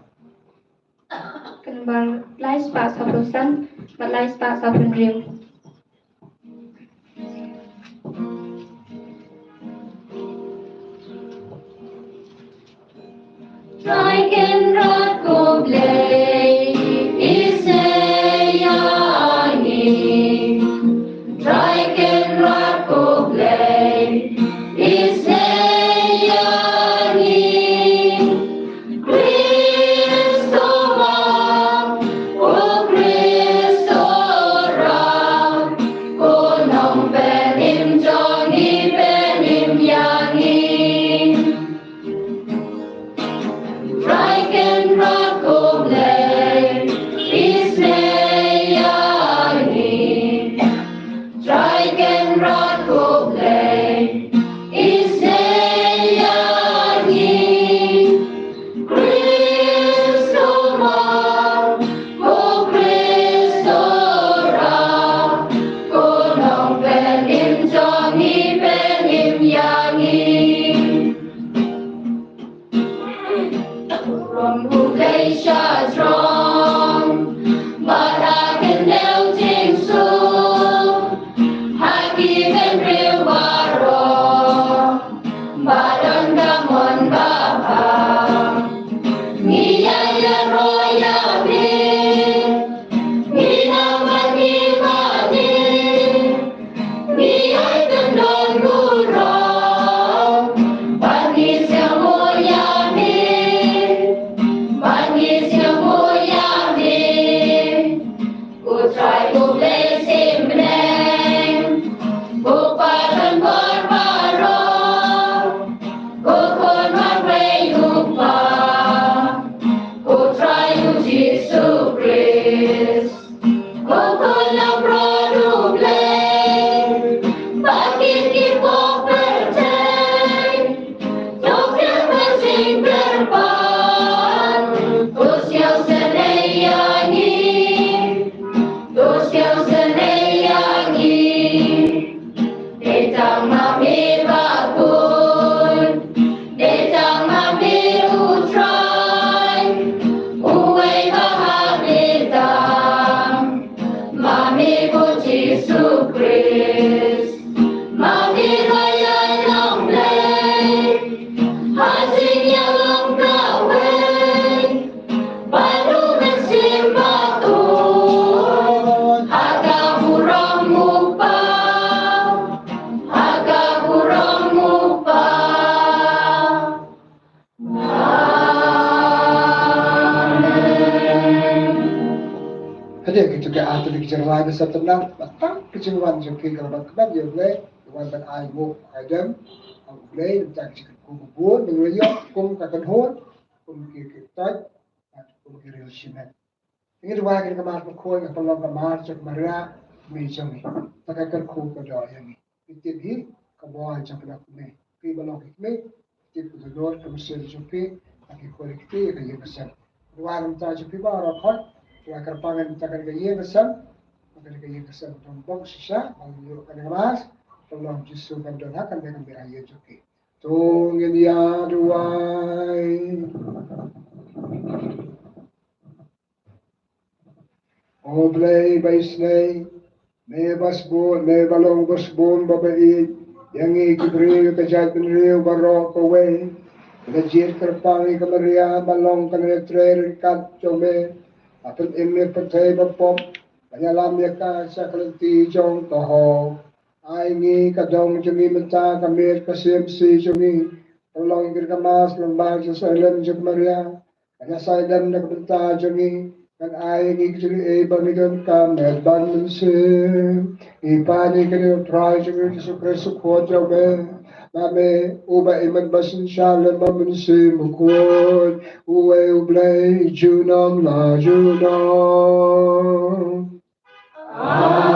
Ka nambar lai spah sawphew san bad lai spah sawphew hynriew. Trai Kynrad ko Blei, isnei ïa ngi. Trai Kynrad ko Blei, isnei ïa ngi. Khrist u Mawlai, u Khrist u Rai, u Nongpynim jong ngi, pynim ïa ngi. Trai Kynrad ko Blei, isnei ïa ngi. Trai Kynrad ko Blei, isnei ïa ngi. Khrist u Mawlai, u Khrist u Rai, u Nongpynim jong ngi, pynim ïa ngi. Burom u Blei sha jrong, bad ha kyndit jingsuk, ha ki bynriew baroh, ba don ka mon babha. Ngi ïa ïaroh ïa me, ngi nang mane mane. Ngi ai kyndon burom, ba ngi sngewbha ïa me, ba ngi sngewbha ïa me. U Trai u Blei symbai, u Kpa don bor baroh, u Khun marwei u Kpa, u Trai u Jisu Khrist. Ko Khun langbrot u Blei, ba kit ki pop pyrthei, to pynbeit jingkyrpad, to sngewsynei ïa ngi, to sngewsynei ïa ngi. Dei tang ma me ba bun, dei tang ma me u Trai, uwei ba ha kyrteng, ma me ko Jisu Khrist, ma me ba ïaid long Blei, ha jingïalong kawei. Bad u Mynsiem Bakhuid, ha ka burom u Kpa, ha ka burom u Kpa. Amen. Hadien kito ki artylli ki jingrwai ba sngewtynnat, ba tang ki jingwan jong ki ka la ban kmen ïa U Blei, wan ban ai nguh ai dem ha U Blei, nangta ki jingkyrkhu ba bun, ngi la ïoh kum ka kynhun, kum ki kyntoit, bad kum ki riew shimet. Ngi duwai kane ka Mass Bakhuid, ka pynlong ka Mass jong ka Maria, kmie jong ngi. Bad ka kyrkhu ka doh ïa ngi. Ngi tip hi ka bor jong kane ka kmie. Phi ba long ki kmie, ngi tip ka dohnud ka mynsiem jong phi, ha ki khun ki kti, ha ka ïing ka sem. Duwai namar jong phi baroh khoit, duwai kyrpang namar kane ka ïing ka sem, kane ka ïing ka sem, don bok shisha, ba ngi ïoh kane ka Mass, ka long Jisu kan don ha kane ka ïing jong phi. To ngin ïa duwai. O Blei ba isnei, me ba sbun, me ba long ba sbun ba baieit, ïa ngi ki briew ka jaitbynriew baroh kawei, la jied kyrpang ïa ka Maria ba long kane ka trei ryngkat jong me, ba pynim ïa ka pyrthei ba pop, ban ïalam ïa ka sha ka lynti jong ka hok. Ai ngi ka dong jong ngi mynta, ka miet ka shyrkhei jong ngi. Pynlong ïa kane ka Mass lyngba ka jingïasyriem jong ka Maria, kan ïasyriem da ka bynta jong ngi, kan ai ngi ka jingaiei ba ngi donkam, ban mynsiem. Ngi pan ïa kane ha u Trai jong ngi Jisu Khrist, u Khun jong me. Ba me, uba im bad synshar lem bad Mynsiem Bakhuid, uwei U Blei junom la junom. Amen.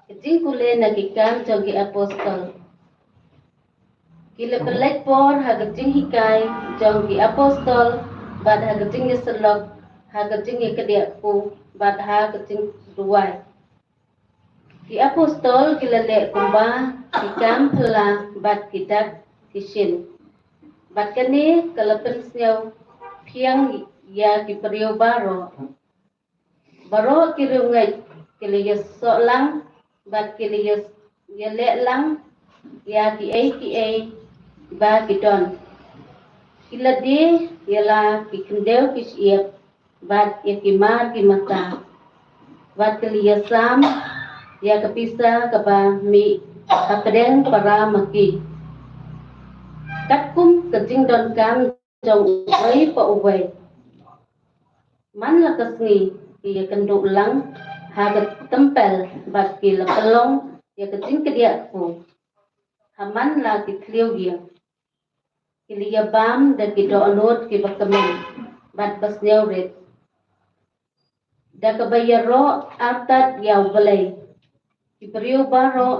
Ka jingpule na ki Kam jong ki Apostol. Ki la pynleit por ha ka jinghikai jong ki apostol, bad ha ka jingïasyllok, ha ka jingïakdiah kpu, bad ha ka jingduwai. Ki apostol ki la leh kumba ki kam phylla bad ki dak ki shin. Bad kane ka la pynsngew phiang ïa ki briew baroh. Baroh ki riewngeit ki la ïasoh lang bad ki la ïa, ïaleh lang ïa kiei kiei ba ki don. Ki la die ïa la ki khyndew ki shyiap bad ïa ki mar ki mata. Bad ki la ïasam ïa ka pisa kaba mih hapdeng para ma ki, katkum ka jingdonkam jong uwei pa uwei. Man la ka sngi ki ïakynduh lang ha ka templ bad ki la pynlong ïa ka jingkdiah kpu ha man la ki thliew ïing. Ki la ïabam da ki dohnud kiba kmen bad ba sngewrit, da kaba ïaroh artat ïa U Blei. Ki briew baroh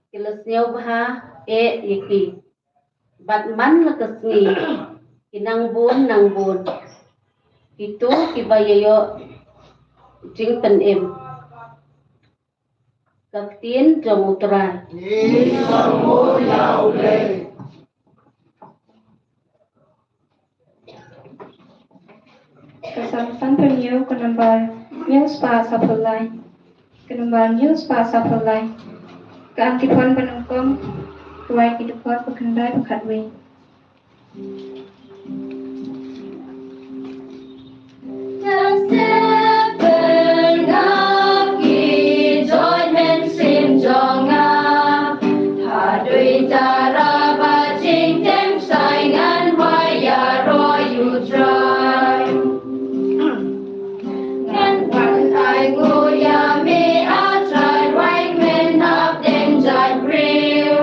ki la sngewbha eh ïa ki. Bad man la ka sngi ki nang bun nang bun kito kiba ïa ïoh jingpynim. Ka ktien jong U Trai. Ka Salm sanphew hynñiew, ka nombar hynñiew spah saphew lai. Ka nombar hynñiew spah saphew lai. Ka Antiphon ba nyngkong, ka wai ki dkhot ba khyndai bad khatwei. Tang step pynngap ki judgment sim jong nga. Haduh tara ba jingteng sai ngan wai ïaroh ïa U Trai. Ngan wan ai nguh ïa me A Trai, wai men hapdeng jait briew.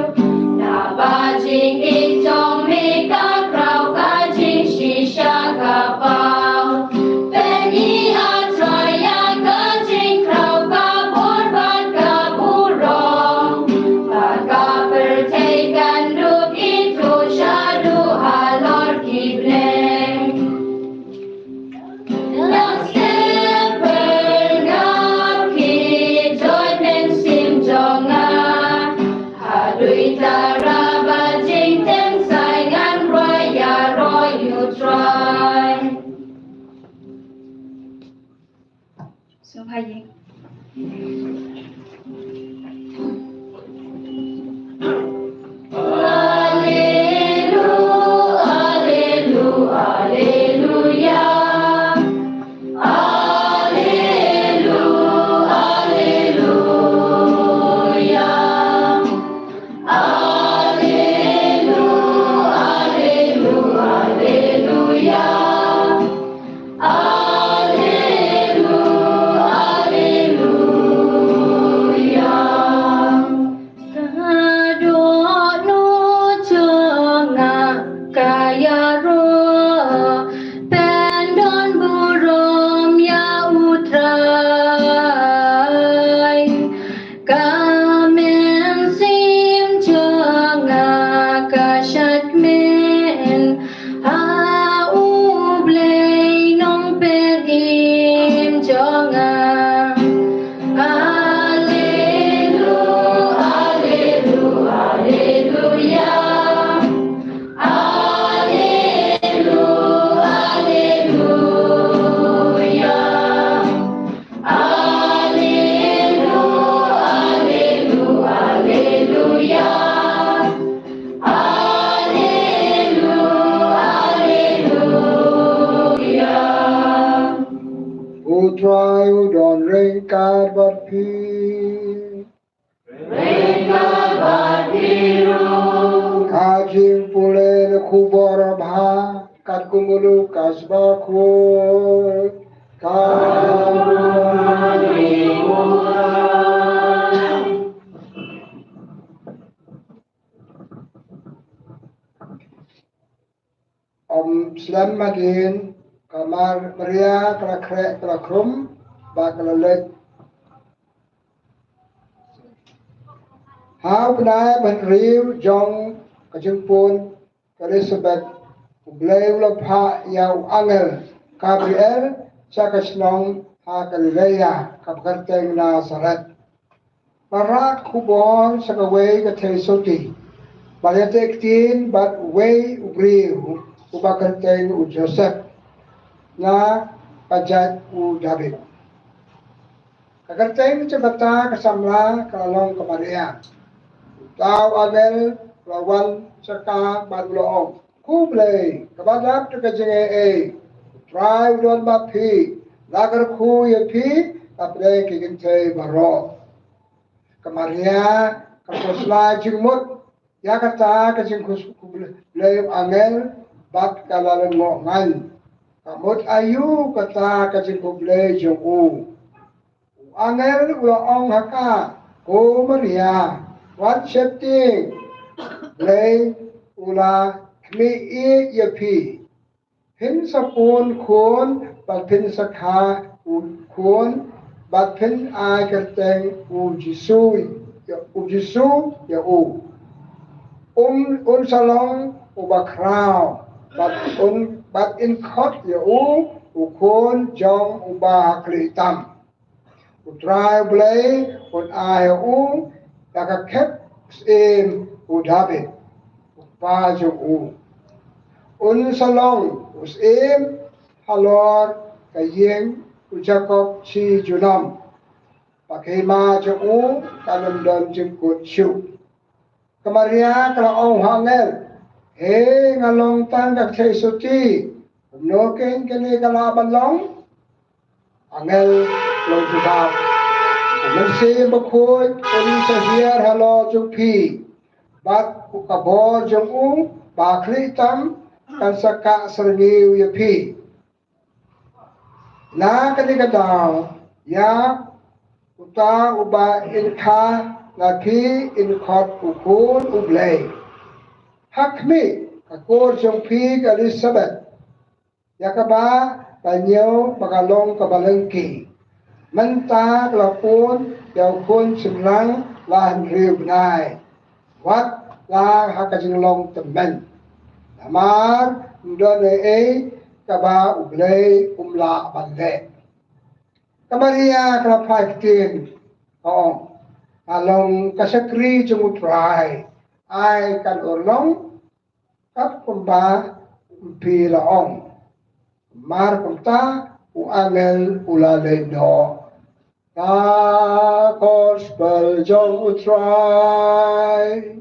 Naba jingïeit jong me ka khraw, ka jingshisha ka paw. Pynïaid A Trai ïa ka jingkhraw, ka bor bad ka burom. Ba ka pyrthei kan duh kito shaduh halor ki bneng. Nang step pynngap ki judgment sim jong nga. Haduh tara ba jingteng sai ngan wai ïaroh ïa U Trai. Sngewbha ïing. Ka dohnud jong nga ka ïaroh, pynban burom ïa U Trai. Ka mynsiem jong nga ka shait kmen ha U Blei Nongpynim jong nga. Allelu-, allelu-, alleluia. Allelu-, alleluia. Allelu-, allelu-, alleluia. Allelu-, alleluia. U Trai u don ryngkat bad phi. Ryngkat bad phi ruh. Ka jingpule na khubor babha katkum u Lukas bakhuid. Ka Ym slem hadien, ka Mar-, Maria ka la khreh, ka la khrum, bad ka la leit. Ha u bnai ba hynriew jong ka jingpun ka Elisabet, U Blei u la phah ïa u angel Gabriel sha ka shnong ha Galilea, kaba kyrteng Nasaret. Ba rah khubor sha kawei ka theisotti, ba ïateh ktien bad uwei u briew uba kyrteng u Joseph, na ka jait u Dabid. Ka kyrteng jong kata ka samla ka la long ka Maria. Uta u angel u la wan sha ka bad u la ong, Khublei, kaba dap da ka jingaiei, U Trai u don bad phi, la kyrkhu ïa phi hapdeng ki kynthei baroh. Ka Maria ka la pynslai jingmut ïa kata ka jingkhublei u angel bad ka la lyngngoh ngan. Ka mut aïu kata ka jingkhublei jong u? U angel u la ong ha ka, Ko Maria, wat sheptieng, Blei u la khmih ïa phi. Phin sa pun khun bad phin sa kha u khun bad phin ai kyrteng u Jisu, u Jisu ïa u. Um, un sa long uba khraw bad un, bad yn khot ïa u U Khun jong Uba Hakhlieh Tam. U Trai U Blei un ai ha u da ka khet syiem u Dabid, u kpa jong u. Un sa long u syiem halor ka ïing u Jakob shi junom. Bad ka hima jong u kan ym don jingkut shuh. Ka Maria ka la ong ha angel, He, nga long tang ka theisotti, kumno keiñ kane ka lah ban long? Angel u la jubab, U Mynsiem Bakhuid un sa hiar halor jong phi, bad ka bor jong u Uba Hakhlieh Tam kan sa kah syrngiew ïa phi. Na kane ka daw, ïa uta uba yn kha na phi yn khot U Khun U Blei. Ha khmih, ka kur jong phi ka Elisabet, ïa kaba ka ñiew ba ka long kaba lyngkhi, mynta ka la pun ïa u khun shynrang la hynriew bnai, wat la ha ka jinglong tymmen. Namar ym don ei ei kaba U Blei um lah ban leh. Ka Maria ka la phai ktien, ka ong, Nga long ka shakri jong U Trai, ai kan urlong kat kumba phi la ong. Mar kumta u angel u la leit noh. Ka gospel jong U Trai.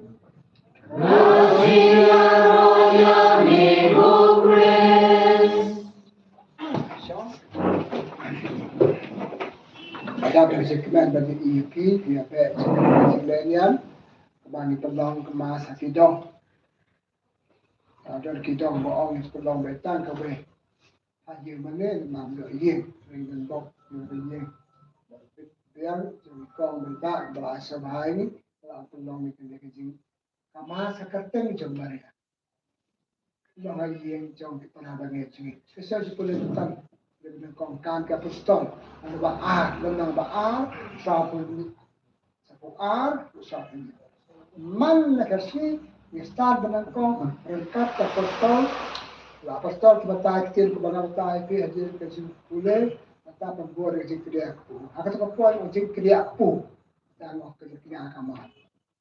Ada ka jingkmen bad ïa phi, ïa phi, jingkmen jingkmen ïa. Kaba ngi pynlong ka mass ha ki dong. Ka don ki dong ba ong ngi pynlong ba tang kawei. Ha ïing mane ma ïoh ïing, ring den bok ïoh ïing. Biang jong kong bynta ba la sha bha ïa ngi, la pynlong ïa kane ka jing, ka mass ha ka kyrteng jong Maria. Long ha ïing jong ki para bangeit jong ngi. Special jingpule tang, lem nyngkong kan ki apostol, lynnong ba ar, lynnong ba ar, saw phew Saw phew ar, saw phew. Man la ka shi, ngi start ba nyngkong, ryngkat ki apostol, la apostol ki batai ktien, kiba nga batai ktien, ha ka jingpule, kata pynbor ka jingkdiah kpu. Ha kata ka por, jingkdiah kpu. Tang ka jingkdiah ka mar.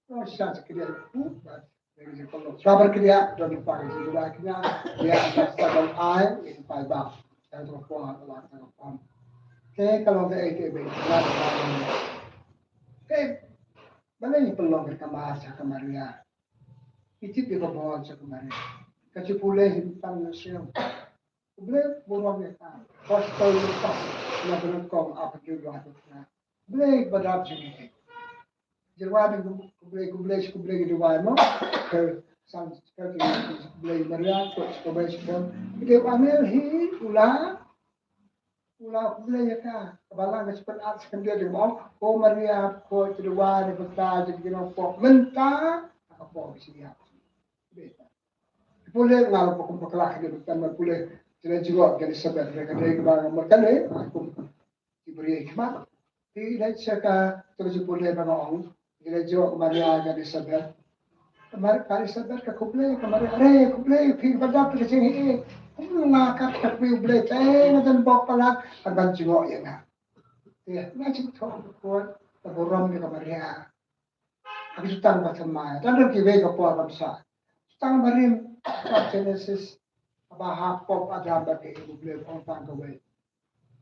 Ko shisha jingkdiah kpu, bad ka jingpynlong. Shuwa ban kdiah, don ki pa ka jingkdiah kdiah, kdiah, kdiah, kdiah, ai, ki pa ba. Tang ka por, la tang ka por. Te ka long kaei kaei ba, Te, balei ngi pynlong ka mass ha ka Maria? Ngi tip ïa ka bor jong ka Maria. Ka jingpule hi tang na shuwa. U Blei burom ïa ka. Gospel Lukas, na ba nyngkong, ha ka jingduwai ka. U Blei ba dap jong ngi. Jingduwai ngi, U Blei, U Blei, U Blei ngi duwai mo. Ka san ka U Blei Maria, ka U Blei, ka U Blei. Ngi duwai mo hi, u la U la khublei ïa ka, ka balang ka shu pynat shu pyndiat ïa ka, O Maria, ko ki duwai ïa ka, ïa ka pok mynta, ka pok ka shu ïap. Pule nga la pok kum bakla ka dei mynta, ma pule, jingeh jngoh ka Elisabeth, ka dei kaba nga mut kane, kum ki briew ki khmat. Te leit sha ka, te ka jingpule ba nga ong, te leit jngoh ka Maria ka Elisabeth. Ka Mar-, ka Elisabeth ka khublei, ka Maria, "Are, khublei, phi ba dap ka jingeh. Kumno nga kat ka phi U Blei, te nga don bok palat, ka ban jngoh ïa nga." Te nga jingthoh ka khun, ka burom ïa ka Maria. Ha ki jutang ba thymmai, tang don kiwei ka por kam sah. Jutang barim, ka Genesis, kaba ha pop Adam bad ka Eve, U Blei u ong tang kawei.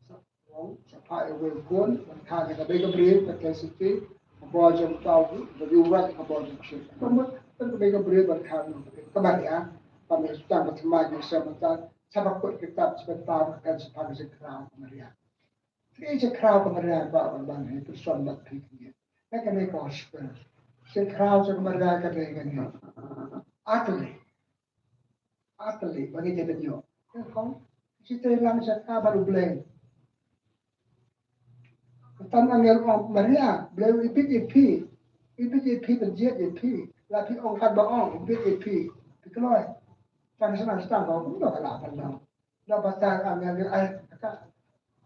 Sa ong, sa phah ïa uwei u khun ban kha ïa kawei ka briew, ka Trinity, ka bor jong uta u, ka briew uwei ka bor jong u Trinity. Ka mut, ka kawei ka briew ban kha ïa ka Maria, ba me jutang ba thymmai, ki sa mynta, sa ba kut kitab, sa ba tam, ka kan sa phah ïa ka jingkhraw ka Maria. Phi jingkhraw ka Maria ba ban ban hi person ba phi kine. Ka kane ka gospel. Jingkhraw jong ka Maria ka dei kane. Utterly. Utterly. Ba ngi dei ban ïoh. Ka kong. Shi te lang sha ka ba U Blei. Ka tam angel ong Maria, Blei u ibit ïa phi. Ibit ïa phi ban jied ïa phi. La phi ong kat ba ong, ibit ïa phi. Phi kloi. Tang sha nang sha tang ba ong, kumno ka la ban long. Naba ta angel ai ka.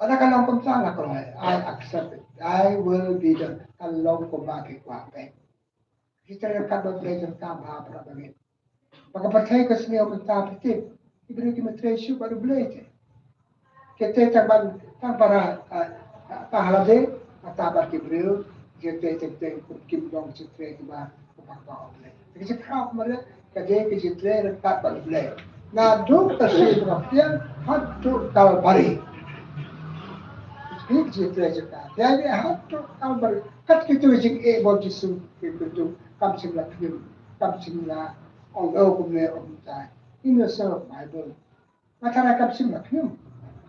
Ada ka long kumta la kloi. I accept it. Thy will be done. Ka long kumba phi kwah phi. Ki trei ryngkat bad Blei jong ka ba para bangeit. Ba ka pyrthei ka sngew mynta phi tip. Ki briew kim trei shuh bad U Blei te. Ki trei tang ban tang para, ah, ah, tang ha lade, ah, tang bad ki briew, ki trei teng teng kum kim long ki trei kiba, kiba, kiba U Blei. Ki jingkhraw ka Maria, ka dei ka jingtrei ryngkat bad U Blei. Naduh ka sngi ba ka pdiang haduh Kalbari. Ka dei ka jingtrei jong ka. Ka dei haduh Kalbari. Kat kito ki jingeh bad Jisu, kito kam shym la khñium, kam shym la ong, oh, kumne, oh, kumta. In the Bible. Nga tharai kam shym la khñium.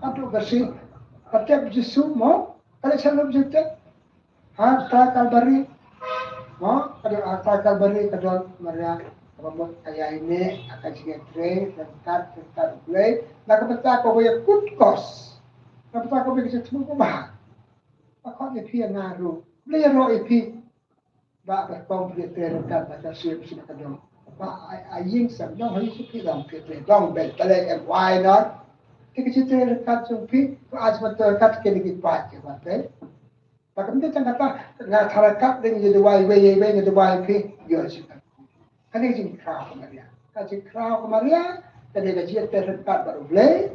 Haduh ka sngi, ka tep Jisu mo, ka leit sha lum jingtep. Ha, ha Kalbari. Mo, ka don ha Kalbari, ka don Maria, kaba mut ka ïaineh, ka jingïatrei ryngkat, ryngkat U Blei. Na ka bynta kaba ïakut kos. Na ka bynta kaba ïakut kos. Ba khot ïa phi ïa nga ruh. Blei ïaroh ïa phi. Ba ka kong phi trei ryngkat bad ka siem siem ka dong. Ba ai ai ïing sem dong ha ïing phi dong phi trei dong bad balei em why not? Te ka jingtrei ryngkat jong phi, ka ai siem ryngkat ke ni ki pat ke ba trei. Ba kam te tang kata nga trei ryngkat ding ïa duwai wei wei wei ïa duwai phi ïa siem. Kane jingkhraw ka Maria. Ka jingkhraw ka Maria, kane ka jingtrei ryngkat bad U Blei.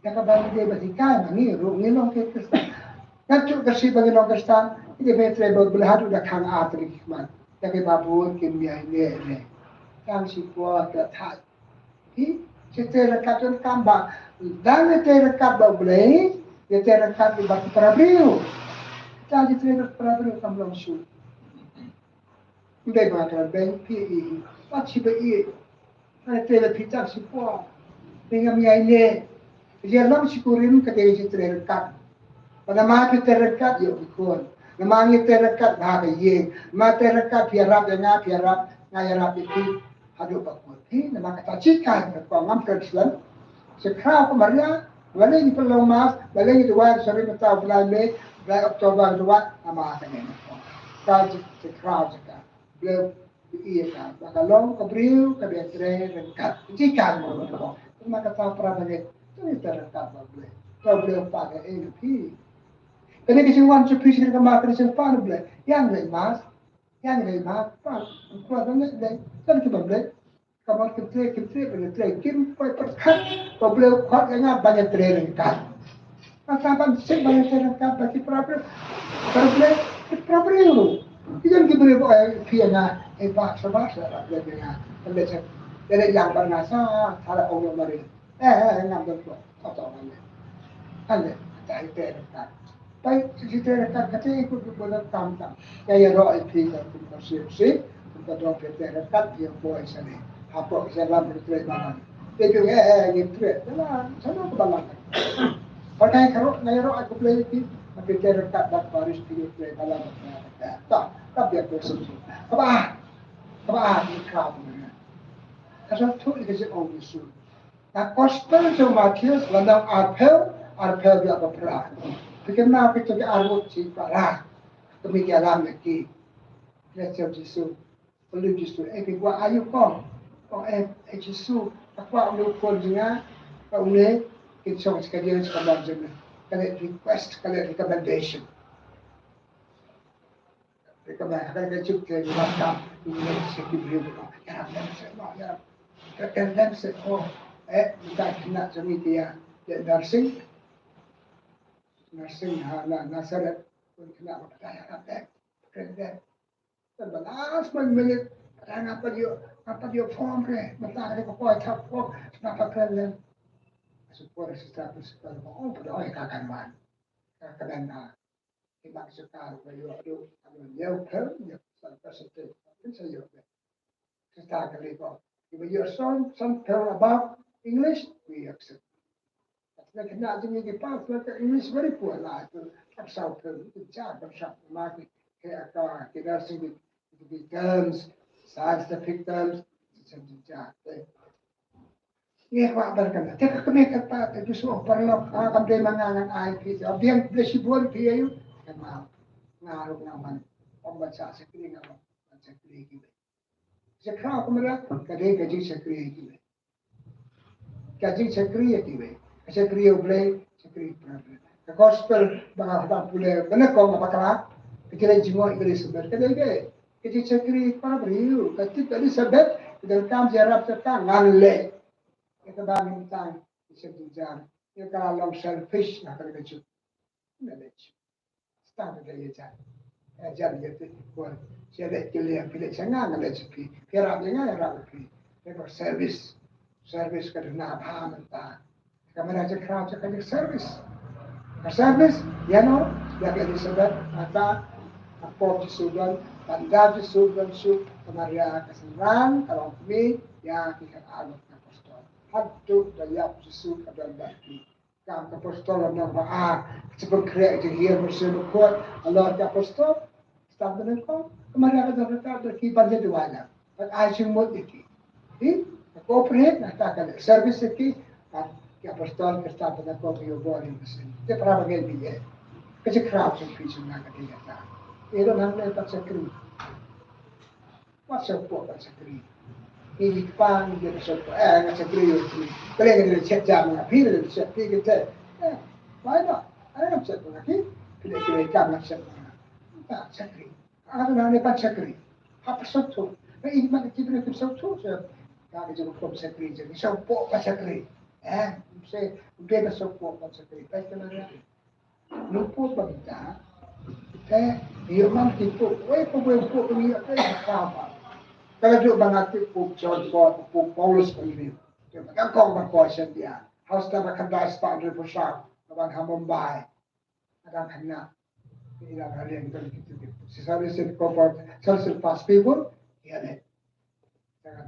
Ïa kaba ngi dei ban hikai ma ngi ruh ngi long ki Khristan. Nga shu kyrsi ba ngi long Khristan, ngi dei ban trei bad U Blei haduh da khang ar tarik ki khmat. Ïa kiba bun kim ïaineh ne. Tang shi por ka thait. Ki, ki trei ryngkat jong kam ba. Dang ngi trei ryngkat bad U Blei, ngi trei ryngkat bad ki para briew. Tang ki trei bad para briew kam long shuh. Ym dei ba nga kren beiñ phi i, wat shi ba i. Nga trei la phi tang shi por. Phi ngam ïaineh. Ïa long shi kurim ka dei shi trei ryngkat. Ba namar phi trei ryngkat ïoh phi khun. Namar ngi trei ryngkat bha ka ïing. Namar trei ryngkat phi ïarap ïa nga, phi ïarap nga, ïarap ïa phi. Haduh ba khun phi namar kata shi kai ka kong ngam kren slem. Shi khraw ka Maria, balei ngi pynlong mass, balei ngi duwai sorry mynta u Blai Mei, Blai October duwai, namar kane ka kong. Ka shi, shi khraw shi ka. Blei u ïa ka, ba ka long ka briew kaba trei ryngkat. Shi ka mo ka kong. Namar kata para bangeit, trei ryngkat bad Blei. Ka Blei u pan ïa nga ïa phi. Kane ka jingwan jong phi shi ka mar ka jingpan u Blei. Ïa ngi leit mass. Ïa ngi leit mass. Pan. Kwah ban leit leit. Kan ki ban leit. Ka mut kim trei, kim trei, ban trei, kim poi pyrkhat, ba Blei u khot ïa nga ban ïa trei ryngkat. Nga sa ban sik ban ïa trei ryngkat, ba ki para briew, para briew, ki para briew. Ki don ki briew ba ïa phi ïa nga, eh, ba, shabash, ba, ba, Blei ïa nga. Ban leit sha, ïa leit ïa ban nga sa, sa la ong ïa Maria. Eh, eh, eh, ngam don ko. Ka to ban leh. Ban leh, ka to ïa trei ryngkat. Pai, ïa trei ryngkat, ka trei kut kut ban tam tam. Ïa ïaroh ïa phi ka kum ka siem siem, kum ka dong phi trei ryngkat, ïa poi sa ne. Hapoh ka lam phi trei balang. Te ju eh, eh, ngi trei. Ïa la, sa no ka balang. Ba ngai ka roh, ngai roh aku play ïa phi. Phi trei ryngkat bad baris phi trei balang. Ta, ta biar ko sum sum. Kaba, kaba, ni kau. Ka sum tu ïa ka sum ong Jisu. Ka Gospel jong u Mathaios lynnong arphew, arphew bad phra. Phi kynmaw phi to ki arngut shi para. Kmie ki ïalam ïa ki. Phi la shem Jisu. Phi la Jisu. Eh, phi kwah aïu kong? Kong, eh, eh, Jisu. Nga kwah une u khun jong nga. Ka une. Kin shong shi ka jingïalam jong nga. Ka leh request, ka leh recommendation. Recommend, ka leh ka juk te, ka leh ka juk te, ka leh ka juk te, ka leh ka juk te, oh, eh, ka khynnah jong ngi ka ïa, ïa nursing. Nursing ha, na, Nazareth. Kena ba pynlong ïa ka dep, kren dep. Tang ba last minute, nga pat ïoh, nga pat ïoh form re, mynta ka dei ka poi thap form, nga pat kren lem. Ka super sister principal ba ong, pat ong ka kan wan. Ka kren na. Ki mat sukar ba ïoh ruh, ka ïoh pher, ïoh san percentage. Kan sa ïoh. Kita kali ko. If you are some, some term about English, we accept. But like not doing the part like English very poor, like, uh, that's how term, the job, the shop, the market, the, uh, the nursing, the, the terms, scientific terms, it's a job. Ngi kwah bad kane. Te ka kmie ka kpa te ju shu paralok, ah, kam dei ma nga ngan ai phi. Te biang blei shibun phi ïa u. Ka ma nga ruh nga man. Ym ban sa shakri nga ruh ban shakri kiwei. Shakri ka mra ka dei ka jingshakri ïa kiwei. Ka jingshakri ïa kiwei. Ka shakri ïa U Blei, shakri ïa para briew. Ka gospel ba nga hap pule ba nga kong ba kala. Ka jingïaid jingmut ïa ka Elizabeth ka dei ka dei. Ka jingshakri ïa para briew. Ka tip Elizabeth ka donkam ïarap, kata ngan leh. Kata ba ngim tang ïa ka jingjar. Ïa ka long selfish na ka ri ka juk. Nga leh. Start da ïa jan. Ïa jan ïa phi. Ko ïa leh ki leh phi leh sha nga, nga leh sha phi. Phi ïarap ïa nga, ïarap ïa phi. Ïa ka service. Service ka duna bha mynta. Ka mara jingkhraw jong ka jing service. Ka service ïa no, ïa ka Elizabeth, ata ka pop Jisu don, ban da Jisu don suk, ka Maria ka synran, ka long kmie ïa ki khatar ngut ki apostol. Haduh da ïap Jisu ka don bad ki. Kam ka apostol nang ba ah, ka jingpynkhreh jinghiar mynsiem bakhuid halor ki apostol. Stad ba nyngkong, ka Maria ka don ryngkat bad ki ban ïa duwai na. Bad ai jingmut ïa ki. Hi, ka cooperate na ka, ka service ïa ki. Bad ki apostol ki stad ba nyngkong ki ïoh bor ïa ka mynsiem. Te para bangeit, ïa ka jingkhraw jong phi jong nga ka dei ïa ka. Ïa don hangne pat shakri. Wat sngewthuh ban shakri. Ngi ki kpa ngi ki sngewthuh, eh, ngan shakri ïa phi. Balei ngan ïa shet jam nga phi, ngan ïa shet phi ki te. Eh, why not? Ai ngan shet nga phi. Phi leh phi leh kam ngan shet nga. Ba shakri. Ka nang ne ban shakri. Hap sngewthuh. Ba i man ki briew ki sngewthuh. Ka ka jingkhuslai shakri jong ngi sngewthuh ban shakri. Eh, se ude ka sngewthuh ban shakri. Ba ka nang Nongpop ba mynta, te ïa man ki pop, wei pop, wei pop, wei pop, wei pop. Ka la dei ba nga tip Pop John Paul, Pop Paulus ba ngi. Te ba ka kong ba ko shen dia. Hausa ba kan da spah hynriew phew saw, ba ban ha Mumbai. Ka dang khynnah. Ïa la ka liang don ki tu ki. Si sa ri sin ko por, sa ri sin pas pi bun, ïa le.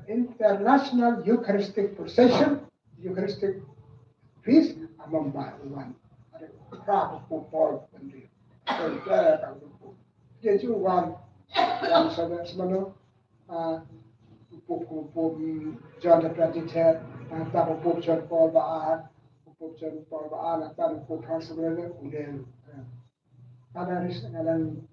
International Eucharistic Procession, Eucharistic Feast, among by one. Ada kerap pupol pendiri. Dia juga wan, wan sana semana, ah, pup, pup, pup, John the Baptist, ah, tak pup John Paul Baal, pup John Paul Baal, tak pup Francis Xavier, kemudian, ah, Ka dang ris, ka dang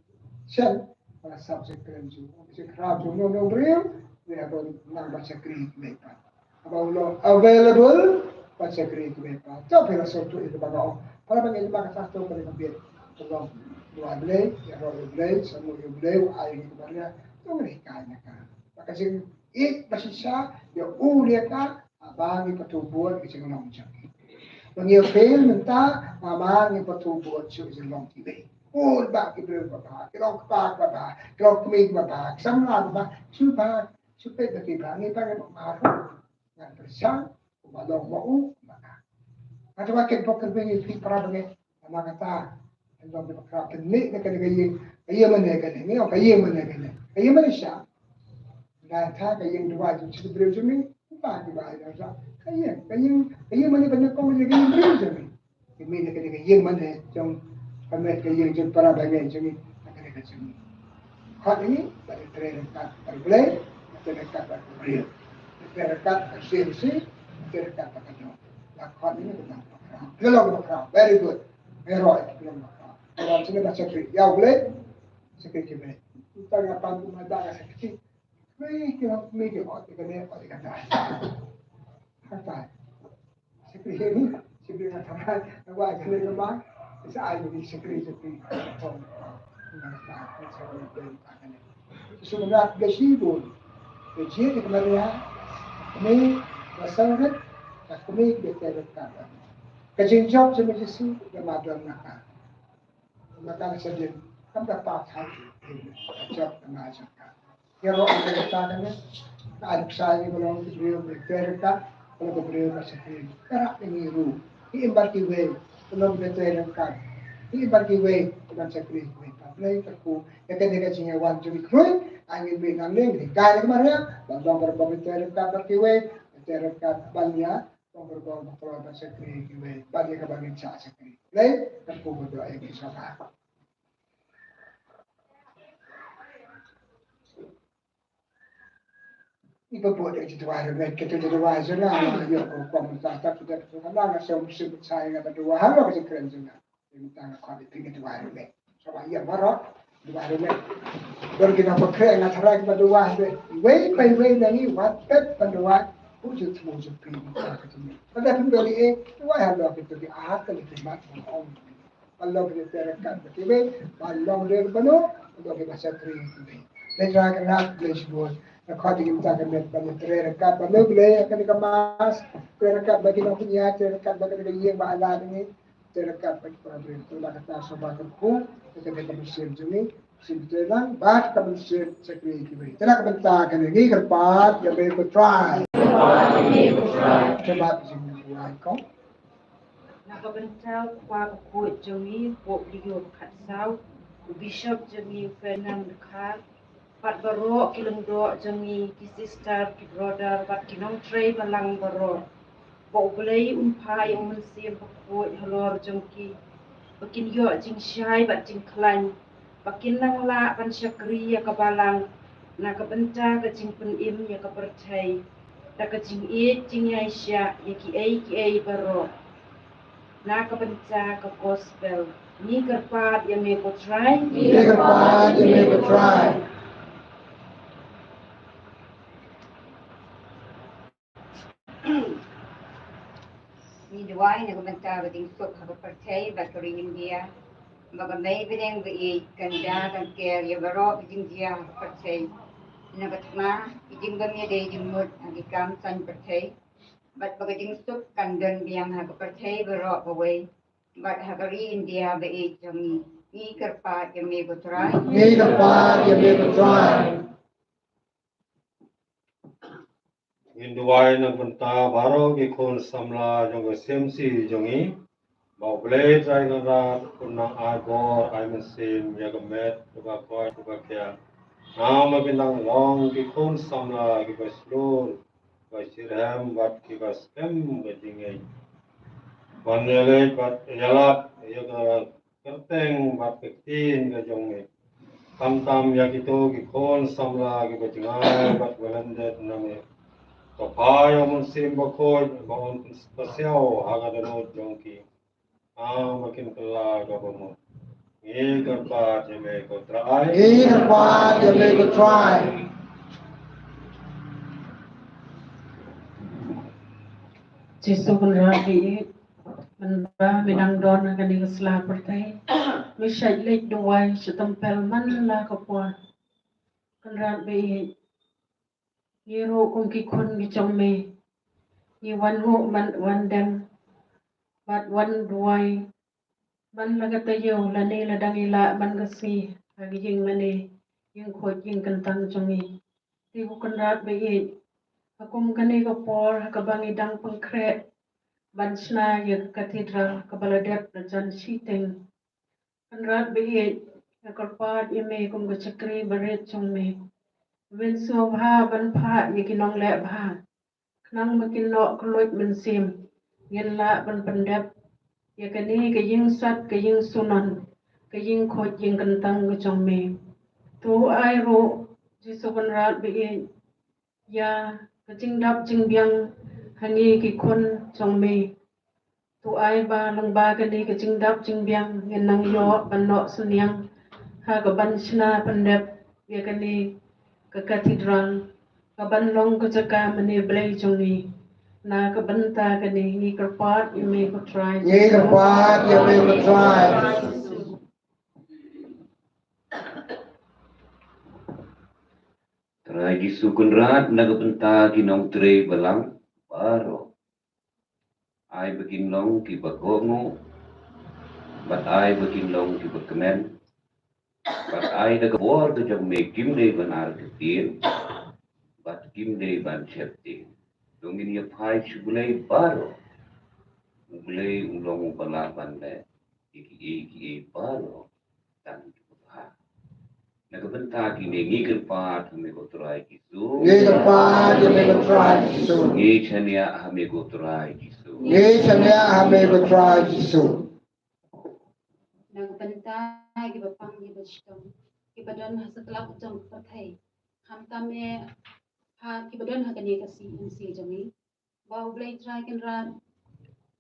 shen, ka dang subject kren ju. Ka jingkhraw jong no no briew, we have nang ba shakri kmie pat. Haba u long available ba shakri kmie pat. To phi la sngewthuh ïa kaba nga ong. Para bangeit, ba kata to ka dei ka bit. Ka long duwai Blei, ïaroh ïa Blei, sngewthuh ïa Blei, u ai ïa kaba ria. To ngi hikai na ka. Ba ka jingïeit ba shisha ïa u ne ka, haba ngi patubud ka jinglong jong ngi. Ba ngi ïa fail mynta, namar ngi patubud shuh jinglong kiwei. Bun bah ki briew kiba bha, ki long kpa kiba bha, ki long kmie kiba bha, ki samla kiba bha, shu bha, shu peit ba ki bha, ngi ba ngi ba bha ruh. Ngan pyrshang, uba long ma u, ma nga. Nga tharai kin pok kyrpeng ïa phi para bangeit, namar kata, ngan long kiba khraw, pynmih na kane ka ïing, ka ïing mane kane, ngi ong ka ïing mane kane, ka ïing mane sha. Nga tharai ka ïing duwai jong ki briew jong ngi, Ba ki ba ïa sa. Ka ïing, ka ïing, ka ïing mane ba nyngkong ïa ka ïing briew jong ngi. Ka mih na ka ïing mane jong, ka mih ka ïing jong para bangeit jong ngi. Ka dei ka jong ngi. Khot ngi, ba dei trei ryngkat bad U Blei, ba dei ryngkat bad u briew. Ba dei ryngkat bad C M C, ba dei ryngkat bad ka jong. La khot ngi ba dei bakhraw. Ka long bakhraw. Very good. Very right. Ka long bakhraw. Ka long sini ba shakri ïa U Blei. Shakri ïa U Blei. Tang nga pan kumne da ka shakri. Kmie ki hok, kmie ki hok, kmie ki hok, kmie ki hok. Hangtai. Shakri hi, shakri nga tharai, nga wai kane ka ma, sa ai ni shakri, shakri. Hong. Nga sa, nga sa, nga sa, nga sa. Sumnak da shi bun. Da shi di kemari ha. Kmie, nga sa ngat, ka kmie ki da ka. Ka jingjop jong Jisu, da ma don na ka. Maka na sa din. Kam da pap ha ki, ka jop ka na jop ka. Ïa ro ka ta ka ne, ka ai nuksa ïa ba long ki briew ba trei ryngkat, ba long ki briew ba shakri. Ka rah ïa ngi ruh. Ki im bad kiwei, ba long ba trei ryngkat. Ki im bad kiwei, ban shakri kiwei. Ba Blei kyrkhu ïa kane ka jingïawan jong ngi khrui, ai ngi bri nang ling, ngi kai nang maria, ba long ba ba trei ryngkat bad kiwei, ba trei ryngkat ban ïa, long ba ba ba ba shakri kiwei, ban ïa ka ban ïa shakri. Blei kyrkhu ba do ai ngi shaka. Iba buat ïa ka duwai rumet, ka duwai jong nga, ïa ko kom ta ta kita kita na nga som sim chai nga ba duwai ha lo ka kren jong nga. Ïa ta nga khot ïa ka duwai rumet. Sa ba ïa baroh duwai rumet. Don ki na ba kren nga tharai ba duwai rumet. Wei pai wei na ngi wat pet ba duwai. Pu ju tmu ju pi ta ka jong nga. Ba da pun beli e duwai ha lo kita ki ahad ka ki mat ong. Ba long ki trei ryngkat bad kiwei, ba long dei ba no, ba long ki ba shakri kiwei. Leit ra ka rat, leit shibun. Ka khot ïa ki mynta ka met ba trei ryngkat bad no, Blei, ïa kane ka mas, trei ryngkat bad ki nongpynïaid, trei ryngkat bad kane ka ïing ba la ngi, trei ryngkat bad ki para briew. Te la kata sngewbha kyrkhu ïa kane ka mynsiem jong ngi, mynsiem trei lang bad ka mynsiem shakri kiwei. Te na ka bynta kane ngi kyrpad ïa me ko Trai. Te bad jingduwai ko. Na ka bynta u Kpa bakhuid jong ngi, Pope Leo ba khatsaw, u Bishop jong ngi u Ferdinand Dkhar, bad baroh ki lyngdoh jong ngi, ki sister, ki brother, bad ki nongtrei balang baroh. Ba U Blei un phah ïa u Mynsiem Bakhuid halor jong ki, ba kin ïoh jingshai bad jingkhlaiñ, ba kin nang lah ban shakri ïa ka balang na ka bynta ka jingpynim ïa ka pyrthei da ka jingïeit jingïaishah ïa kiei kiei baroh. Na ka bynta ka gospel, ngi kyrpad ïa me ko Trai. Ngi kyrpad ïa me ko Trai. Ngi duwai na ka bynta ka jingsuk ha ka pyrthei bad ka ri India. Ba ka mei bneng ba ïeit kan da kan ker ïa baroh ka jingjia ha ka pyrthei. Na ka thma ka jingbym ïadei jingmut ha ki kam saiñ pyrthei. Bad ba ka jingsuk kan don biang ha ka pyrthei baroh kawei. Bad ha ka ri India ba ïeit jong ngi. Ngi kyrpad ïa me ko Trai. Ngi kyrpad ïa me ko Trai. Ngin duwai na ka bynta baroh ki khun samla jong ka C M C jong ngi. Ba U Blei Trai Kynrad un nang ai bor ai mynsiem ïa ka met, ïa ka koit, ïa ka khiah. Namar ba kin nang long ki khun samla kiba shlur, kiba shitrhem bad kiba skhem ka jingngeit. Ban ïaleit bad ïalap ïa ka kyrteng bad ka ktien ka jong me. Khamtam ïa kito ki khun samla kiba jngai bad kiba lyndet na me. To phah ïa u Mynsiem Bakhuid ba un pynpasiaw ha ka dohnud jong ki. Namar ba kin kylla kaba mut. Ngi kyrpad ïa me ko Trai. Ngi kyrpad ïa me ko Trai. Jisu Kynrad ba ïeit, mynba me dang don ha kane ka sla pyrthei, me shait leit duwai sha templ man la ka por. Kynrad ba ïeit, ngi ruh kum ki khun ki jong me, ngi wan nguh man wan dem bad wan duwai man la ka taïew lane lada ngi lah man ka sngi ha ka ïing mane, ïing khuid ïing kyntang jong ngi. Te ko Kynrad ba ïeit, ha kum kane ka por ha kaba ngi dang pynkhreh ban shna ïa ka cathedral kaba la dep la jan shiteng. Kynrad ba ïeit, nga kyrpad ïa me kum ka shakri barit jong me. Men sngewbha ban phah ïa ki nongleh bha. Khnang ba kin noh kylluid mynsiem, ngin lah ban pyndep ïa kane ka ïing sat, ka ïing sunan, ka ïing khuid ïing kyntang ka jong me. To ai ruh Jisu Kynrad ba ïeit ïa ka jingdap jingbiang ha ngi ki khun jong me. To ai ba lyngba kane ka jingdap jingbiang ngin nang ïoh ban noh synñiang ha ka ban shna pyndep ïa kane ka cathedral, ka ban long ka jaka mane Blei jong ngi. Na ka bynta kane ngi kyrpad ïa me ko Trai. Ngi kyrpad ïa me ko Trai. Trai Jisu Kynrad, na ka bynta ki nongtrei balang baroh, ai ba kin long kiba kohnguh, bad ai ba kin long kiba kmen. Bad ai da ka bor ka jong me kim dei ban ar ktien, bad kim dei ban sheptieng. To ngin ïa phai sha U Blei baroh. U Blei u long uba lah ban leh ïa kiei kiei baroh tang uba bha. Na ka bynta kine ngi kyrpad ha me ko Trai Jisu. Ngi kyrpad ha me ko Trai Jisu. Ngi shaniah ha me ko Trai Jisu. Ngi shaniah ha me ko Trai Jisu. Na ka bynta kiba pang kiba shitom, kiba don ha satlak jong ka pyrthei, khamtam eh ha kiba don ha kane ka C M C jong ngi, ba U Blei Trai Kynrad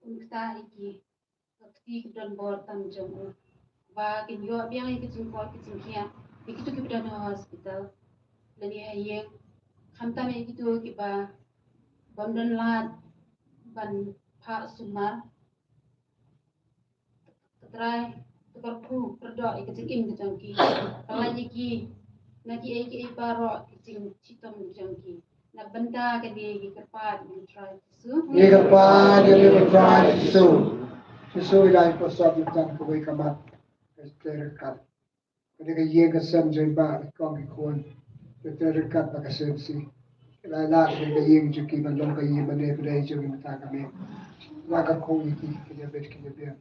un ktah ïa ki, ka kti ka don bor tam jong u, ba kin ïoh biang ïa ki jingkoit ki jingkhiah ïa kito kiba don ha hospital lane ha ïing, khamtam ïa kito kiba bym don lad ban phah sumar. Ko Trai, to kyrkhu kyrdoh ïa ka jingim ka jong ki, pyllait ïa ki na kiei kiei baroh ki jingshitom ka jong ki. Na ka bynta kane ngi kyrpad ïa me ko Trai Jisu. Ngi kyrpad ïa me ko Trai Jisu. Jisu, ïa la ka sop ïa tang kawei ka mat ka trei ryngkat. Ka dei ka ïing ka sem jong i Bah, i kong i khun, ka trei ryngkat bad ka C M C. Ka la ïaid ka dei ka ïing jong ki ban long ka ïing ba dei ka dei jong i mynta ka miet. La kyrkhu ïa ki, ki ïa bit ki ïa biang.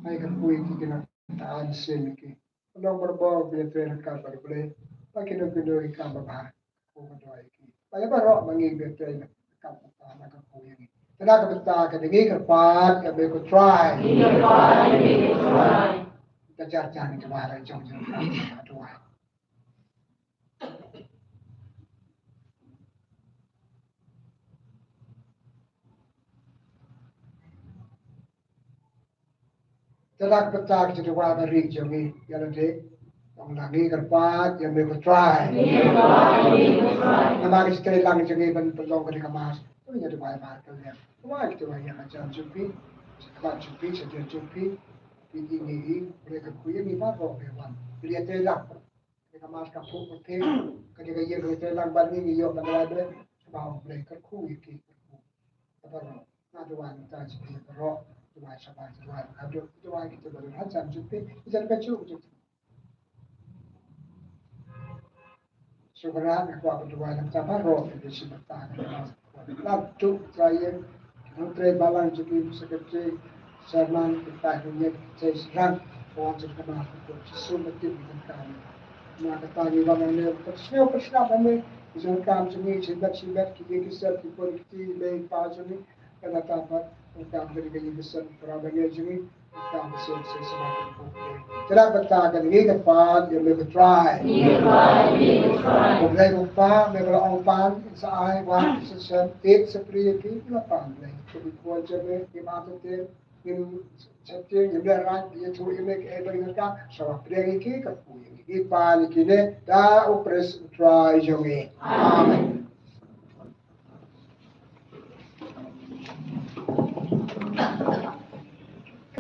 Ai kyrkhu ïa ki, ki nang ta ai mynsiem ïa ki. Ka long barabor ba ïa trei ryngkat bad U Blei, ba kino kino ki kam babha. Ko ka dei ki. Ba ïa baroh ba ngi ngi trei na ka bynta na ka kyrkhu ïa ngi. Te na ka bynta ka dei ngi kyrpad ïa me ko Trai. Ngi kyrpad ïa me ko Trai. Ka jar jar ngi kyrpad ïa jong jong ka duwai. Te na ka bynta ka jingduwai ba ri jong ngi ïa lade. Ong lang ngi kyrpad ïa me ko Trai. Namar ka jingtrei lang jong ngi ban pynlong kane ka mass. Ïa duwai mar ka lem. Duwai, duwai ïa ka jam jong phi. Ka jam jong phi, ka jam jong phi. Phi ngi ngi ngi, ka kyrkhu ïa ngi baroh ngi wan. Phi ïa trei lang. Kane ka mass ka phuh ka phi. Kane ka ïing ka trei lang ban ngi ngi ïoh ban duwai bret. Ba U Blei kyrkhu ïa ki kyrkhu. Baroh. Nga duwai mynta jong phi baroh, duwai shabar, duwai ka duk, duwai kita baroh ha jan jong phi, jan ka juk jong phi. Shukran, nga kwah ban duwai mynta baroh, phi shi mynta. Nga duk Trai ïa, ki nongtrei balang jong phi, secretary, chairman, ki paid nongñiah, ki trei sdang, ka wan jong ka ma, ka Jisu Masiah, ki jong ka. Nga kata ngi wan hangne, ka sngewbha sngap hangne, ki jong ka jong ngi, shimet shimet, ki ïing ki sem, ki khun ki kti, lei pa jong ngi, Ka la ka pat, ka kam ka dei ka ïing ka sem para bangeit jong ngi, ka kam ka sem sem sem ka kum ka. Ka la ka ta ka ngi ka pat, ïa me ka Trai. Ngi ka pat, ïa me ka Trai. Ko Blei ko Pa, me ka la ong pan, sa ai wan, sa sem, it sa pri ïa ki, la pan Blei. Ko bi kwah jong me, ki ma ta te, ngim sa te, ngim le rai, ïa tu ïa me ka e bang ka, sa wa pri ïa ki, ka pu ïa ki. Ngi pan ïa ki ne, da u pres Trai jong ngi. Amen.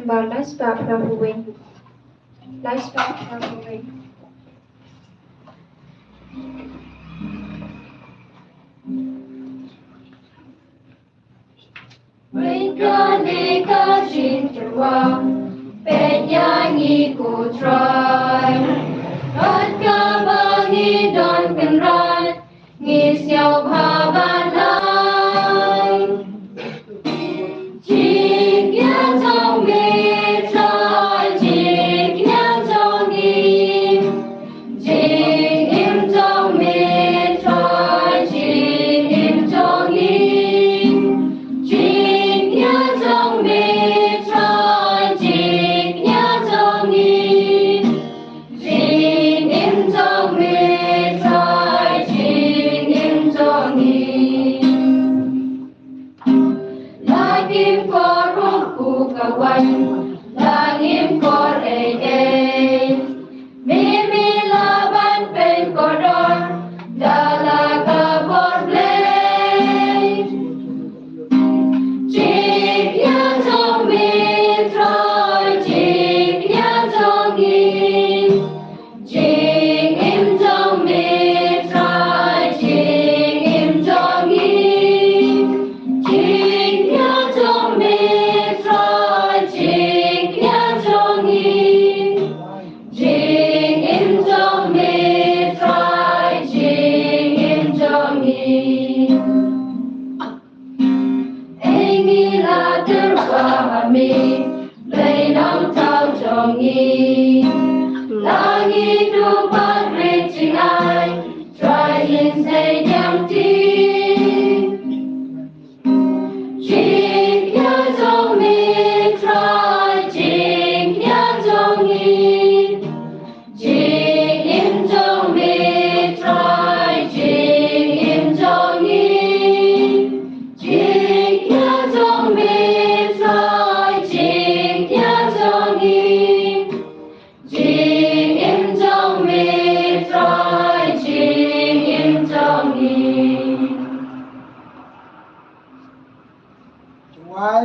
Ba lai spah phra phew wei. Lai spah phra phew wei. Wei kane ka jingtyrwa, peit ïa ngi ko Trai. Kat kaba ngi don kynrad, ngi sngewbha ban ai. Jingïaid jong me Trai, jingïaid jong ngi. Jingim jong me Trai, jingim jong ngi. Jingïaid jong me Trai, jingïaid jong ngi. Jingim jong me Trai, jingim jong ngi. La ngim kor ruh u kawei, la ngim kor ei ei. Me me la ban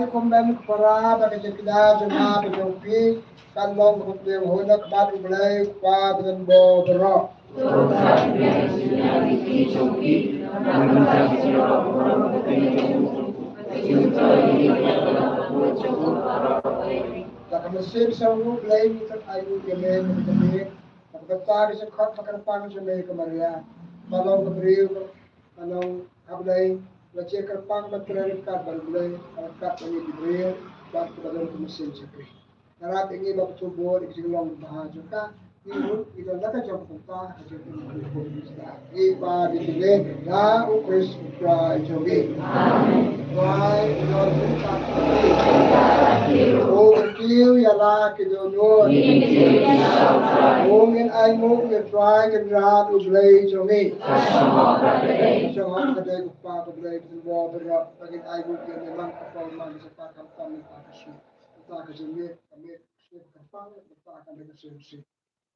Kumne, ko para, ba ka jingkñia jong nga bad jong phi kan long kaba pdiang hoi na ka bynta U Blei U Kpa ba don bor baroh. Da ka mynsiem Sngewbha U Blei ngi tang ai nguh ïa me, na ka bynta ka jingkhot ba kyrpang jong me ka Maria, ba long ka briew, ba long ka Blei, ba jia kyrpang ba trei ryngkat bad U Blei, ryngkat bad ngi ki briew, bad kaba don ka mynsiem shakri. Nga wrap ïa ngi ba pynthut bor ïa ka jinglong bha jong ka, ngi ruh ngi don la ka jong ka bynta, ka jong ka bynta. Ngi ba ngi kynmaw ïa U Khrist U Trai jong ngi. Amen. Trai, ngi don ryngkat bad phi. Ko kyntiew ïa la ki dohnud. Ko ngin ai nguh ïa Trai Kynrad U Blei jong ngi. Shong hok ka dei U Kpa U Blei ba don bor baroh, ba ngin ai nguh ïa me man ka por, man ka jingpang, khamtam mynta ka sngi. Mynta ka jingmut, ka mut, ka sngi, ka pang, mynta ka dei ka sngi.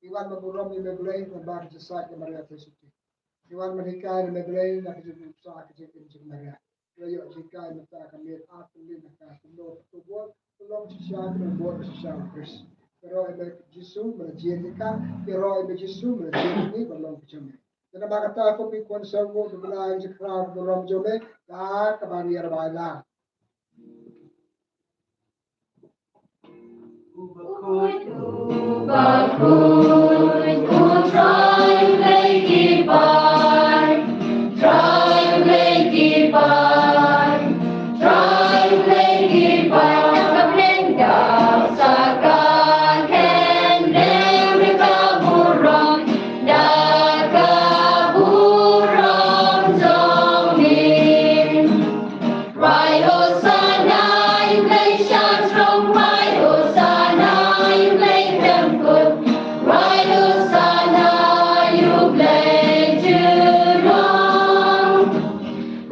Ngi wan ban burom ïa me Blei, namar ka jingshai ka Maria Theisotti. Ngi wan ban hikai ïa me Blei, na ka jingpynsah ka jingim jong Maria. Ngi ïoh jinghikai mynta ka miet, ar tylli na ka kumno ka tubor, ka long shisha, ka long bor shisha U Khrist. Ngi ïaroh ïa me Jisu, ba la jied ïa ka, ngi ïaroh ïa me Jisu, ba la jied ïa ngi, ban long ka jong me. Te namar kata ko phi khun sngewbha, ba ngi ai jingkyrpad, burom jong me, da kaba ngi ïa rwai lang. U bakhuid, u bakhuid, U Trai Blei ki bai. Trai Blei ki bai. Trai Blei ki bai. Da ka bneng da sa ka kynrad, da ka burom, da ka burom jong me. Rwai Hosana ïa U Blei Shatrom, rwai Hosana ïa U Blei Khlem Kut, rwai Hosana ïa U Blei Jylliew.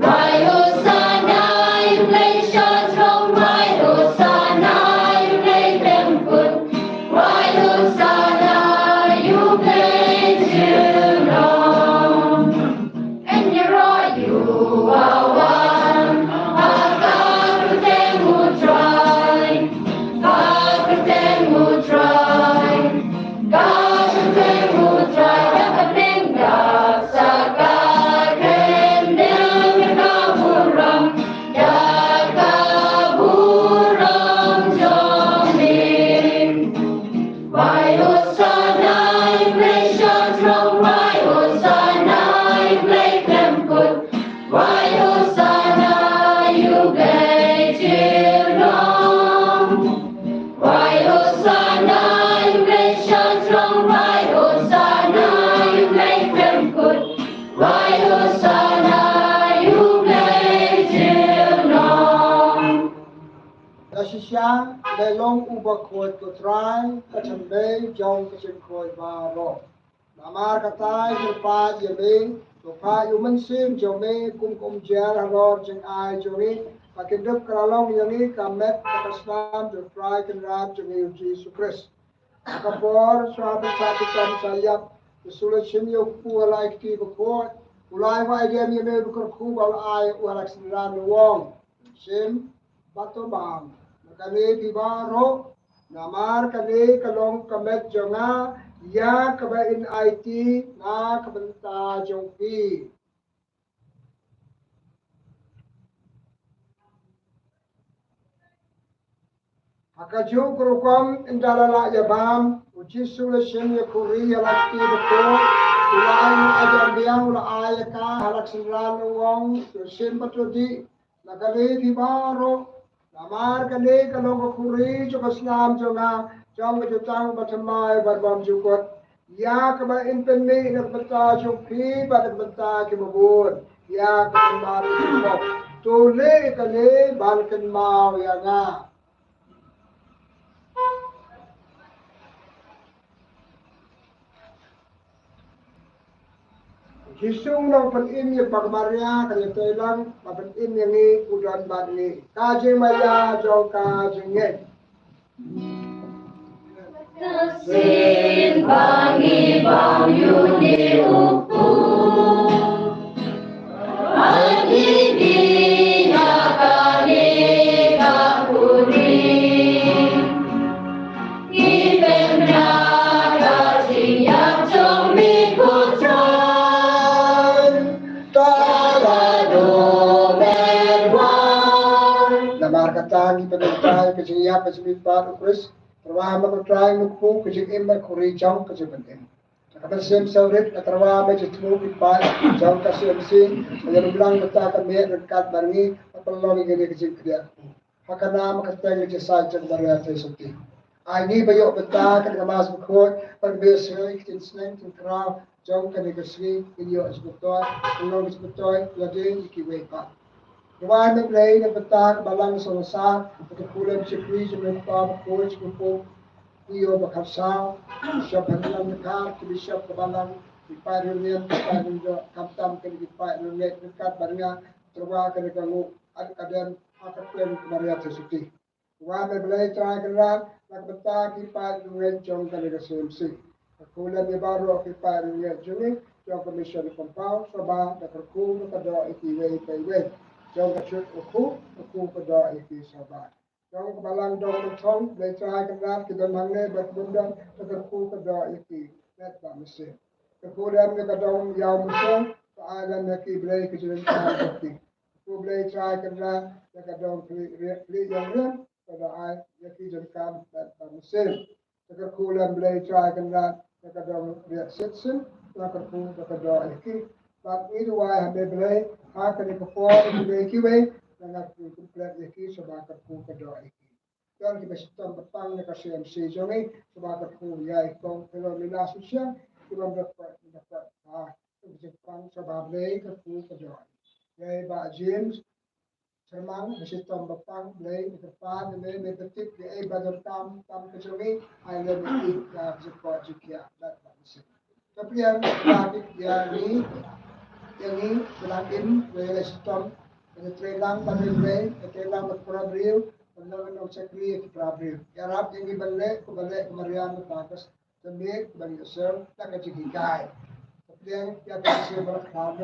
Rwai Hosana ïa U Blei Shatrom, rwai Hosana ïa U Blei Khlem Kut, rwai Hosana ïa U Blei Jylliew. Ngi ïaroh ïa u ba wan ha ka kyrteng U Trai, ka kyrteng U Trai, ka kyrteng U Trai, da ka bneng da sa ka kynrad, da ka burom, da ka burom jong me. Rwai Hosana ïa U Blei Shatrom, rwai Hosana ïa U Blei Khlem Kut, rwai Hosana ïa U Blei Jylliew. Rwai Hosana ïa U Blei Shatrom, rwai Hosana ïa U Blei Khlem Kut, rwai Hosana ïa U Blei Jylliew. Ka shisha, me long u bakhuid ko Trai, ka thymmei jong ka jingkhuid baroh. Namar kata ngi kyrpad ïa me, to phah ïa u Mynsiem jong me kum ka umjer halor jingai jong ngi, ba kin dup kylla long ïa ngi ka met bad ka snam jong u Trai Kynrad jong ngi U Jisu Khrist. Ha ka por shuwa ba u Satan u shah ïap, u Jisu u la shim ïa u kpu ha la i kti bakhuid, u la ai wah aidem ïa me, u kyrkhu, bad u la ai ïa u ha la ka synran lawong. Shim bad to bam na kane phi baroh, namar kane ka long ka met jong nga, ïa kaba in aiti na ka bynta jong phi. Ha kajuh ka rukom, ynda la lah ïa bam, u Jisu u la shim ïa ka khuri ha la i kti bakhuid, u la ai ïa u aidem biang, u la ai ïa ka ha la ka synran lawong, to shim bad to dih na kane phi baroh, namar kane ka long ka khuri jong ka snam jong nga, jong ka jutang bathymmai bad bymjukut, ïa kaba in pynmih na ka bynta jong phi bad na ka bynta ki mabun, ïa kaba in mar. To leh kane ban kynmaw ïa nga. U Jisu u nang pynim ïa ka Maria, ka jingtei lang, ba pynim ïa ngi, u don bad ngi. Ka jingmaïa jong ka jingngeit. Ka sien ba ngi bam ïa une u kpu. Ba ngi dih ha kane ka Tang ki pyndentai ka jingïap ka jingmihpat u Khrist. Tyrwa ma ko Trai, ma ko ka jingim ma ko ri jong ka jingpynim. Ka mynsiem saw rit ka tyrwa ma jingthmu ki paid jong ka C M C. Ka ïa lumlang bynta ka miet ryngkat bad ngi, ka pynlong ïa kane ka jingkdiah. Ha ka nam ka teng ka jingsaid jong Maria Theisotti. Ai ngi ba ïoh bynta ka Mass Bakhuid, ban ïa sngewthuh ki jingsneng jingkraw jong kane ka sngi, ngin ïoh jingpynthoi, ngin long jingpynthoi lade ïa kiwei pat. Duwai me Blei na bynta ka balang sngewsar, ka kyrkhu lem shakri jong me Kpa Bakhuid, jong u Pope Leo ba khatsaw, Bishop Henry Dkhar, ki bishop ka balang, ki paid riewniam, ki paid riewdoh, khamtam kine ki paid riewngeit ryngkat bad nga, tyrwa kane ka nguh, ad ka dem, ha ka kyrteng ka Maria Theisotti. Wan me Blei Trai Kynrad, na ka bynta ki paid riewngeit jong kane ka C M C. Kyrkhu lem ïa baroh ki paid riewngeit jong ngi, jong ka mission compound, sngewbha da kyrkhu da ka doh ïa kiwei pa iwei. Jong ka church u khu, kyrkhu ka doh ïa ki sngewbha. Jong ka balang dong Mynthong, Blei Trai Kynrad, ki don hangne bad ki bym don, da kyrkhu ka doh ïa ki met bad mynsiem. Kyrkhu lem ïa ka dong Ïawmynsong, to ai lem ïa ki Blei ka jingdonkam jong ki. Kyrkhu Blei Trai Kynrad ïa ka dong Khlieh Ri-, Khlieh Ïawriam, to da ai ïa ki jingdonkam met bad mynsiem. Kyrkhu lem Blei Trai Kynrad ïa ka dong Riat Sietsim, to kyrkhu da ka doh ïa ki. Bad ngi duwai ha me Blei, ha kane ka por kiwei kiwei, na nga kyrkhu klet ïa ki, sngewbha kyrkhu ka doh ïa ki. Don kiba shitom ba pang na ka C M C jong ngi, sngewbha kyrkhu ïa i Kong Philomena Susiang, kiba ym da kwah, ym da kwah, ah, ka jingpang, sngewbha Blei kyrkhu ka doh. Ïa i Bah James Shermang, ba shitom ba pang, Blei kyrpad ïa me, me pyntip ïa i ba donkam tam ka jong ngi, ai lem ïa i ka jingkoit jingkhiah, bad ba mynsiem. Ka pliang ba ki ïa ngi, ïa ngi, ba dang im, ba ïa la shitom, ba ïa trei lang bad ïa trei, ïa trei lang bad para briew, ba long nongshakri ïa ki para briew. Ïarap ïa ngi ban leh, kumba leh ka Maria Magdalena, ka miet, ba ïa sel, da ka jinghikai. Ka pliang ïa ka Mynsiem Bakhuid,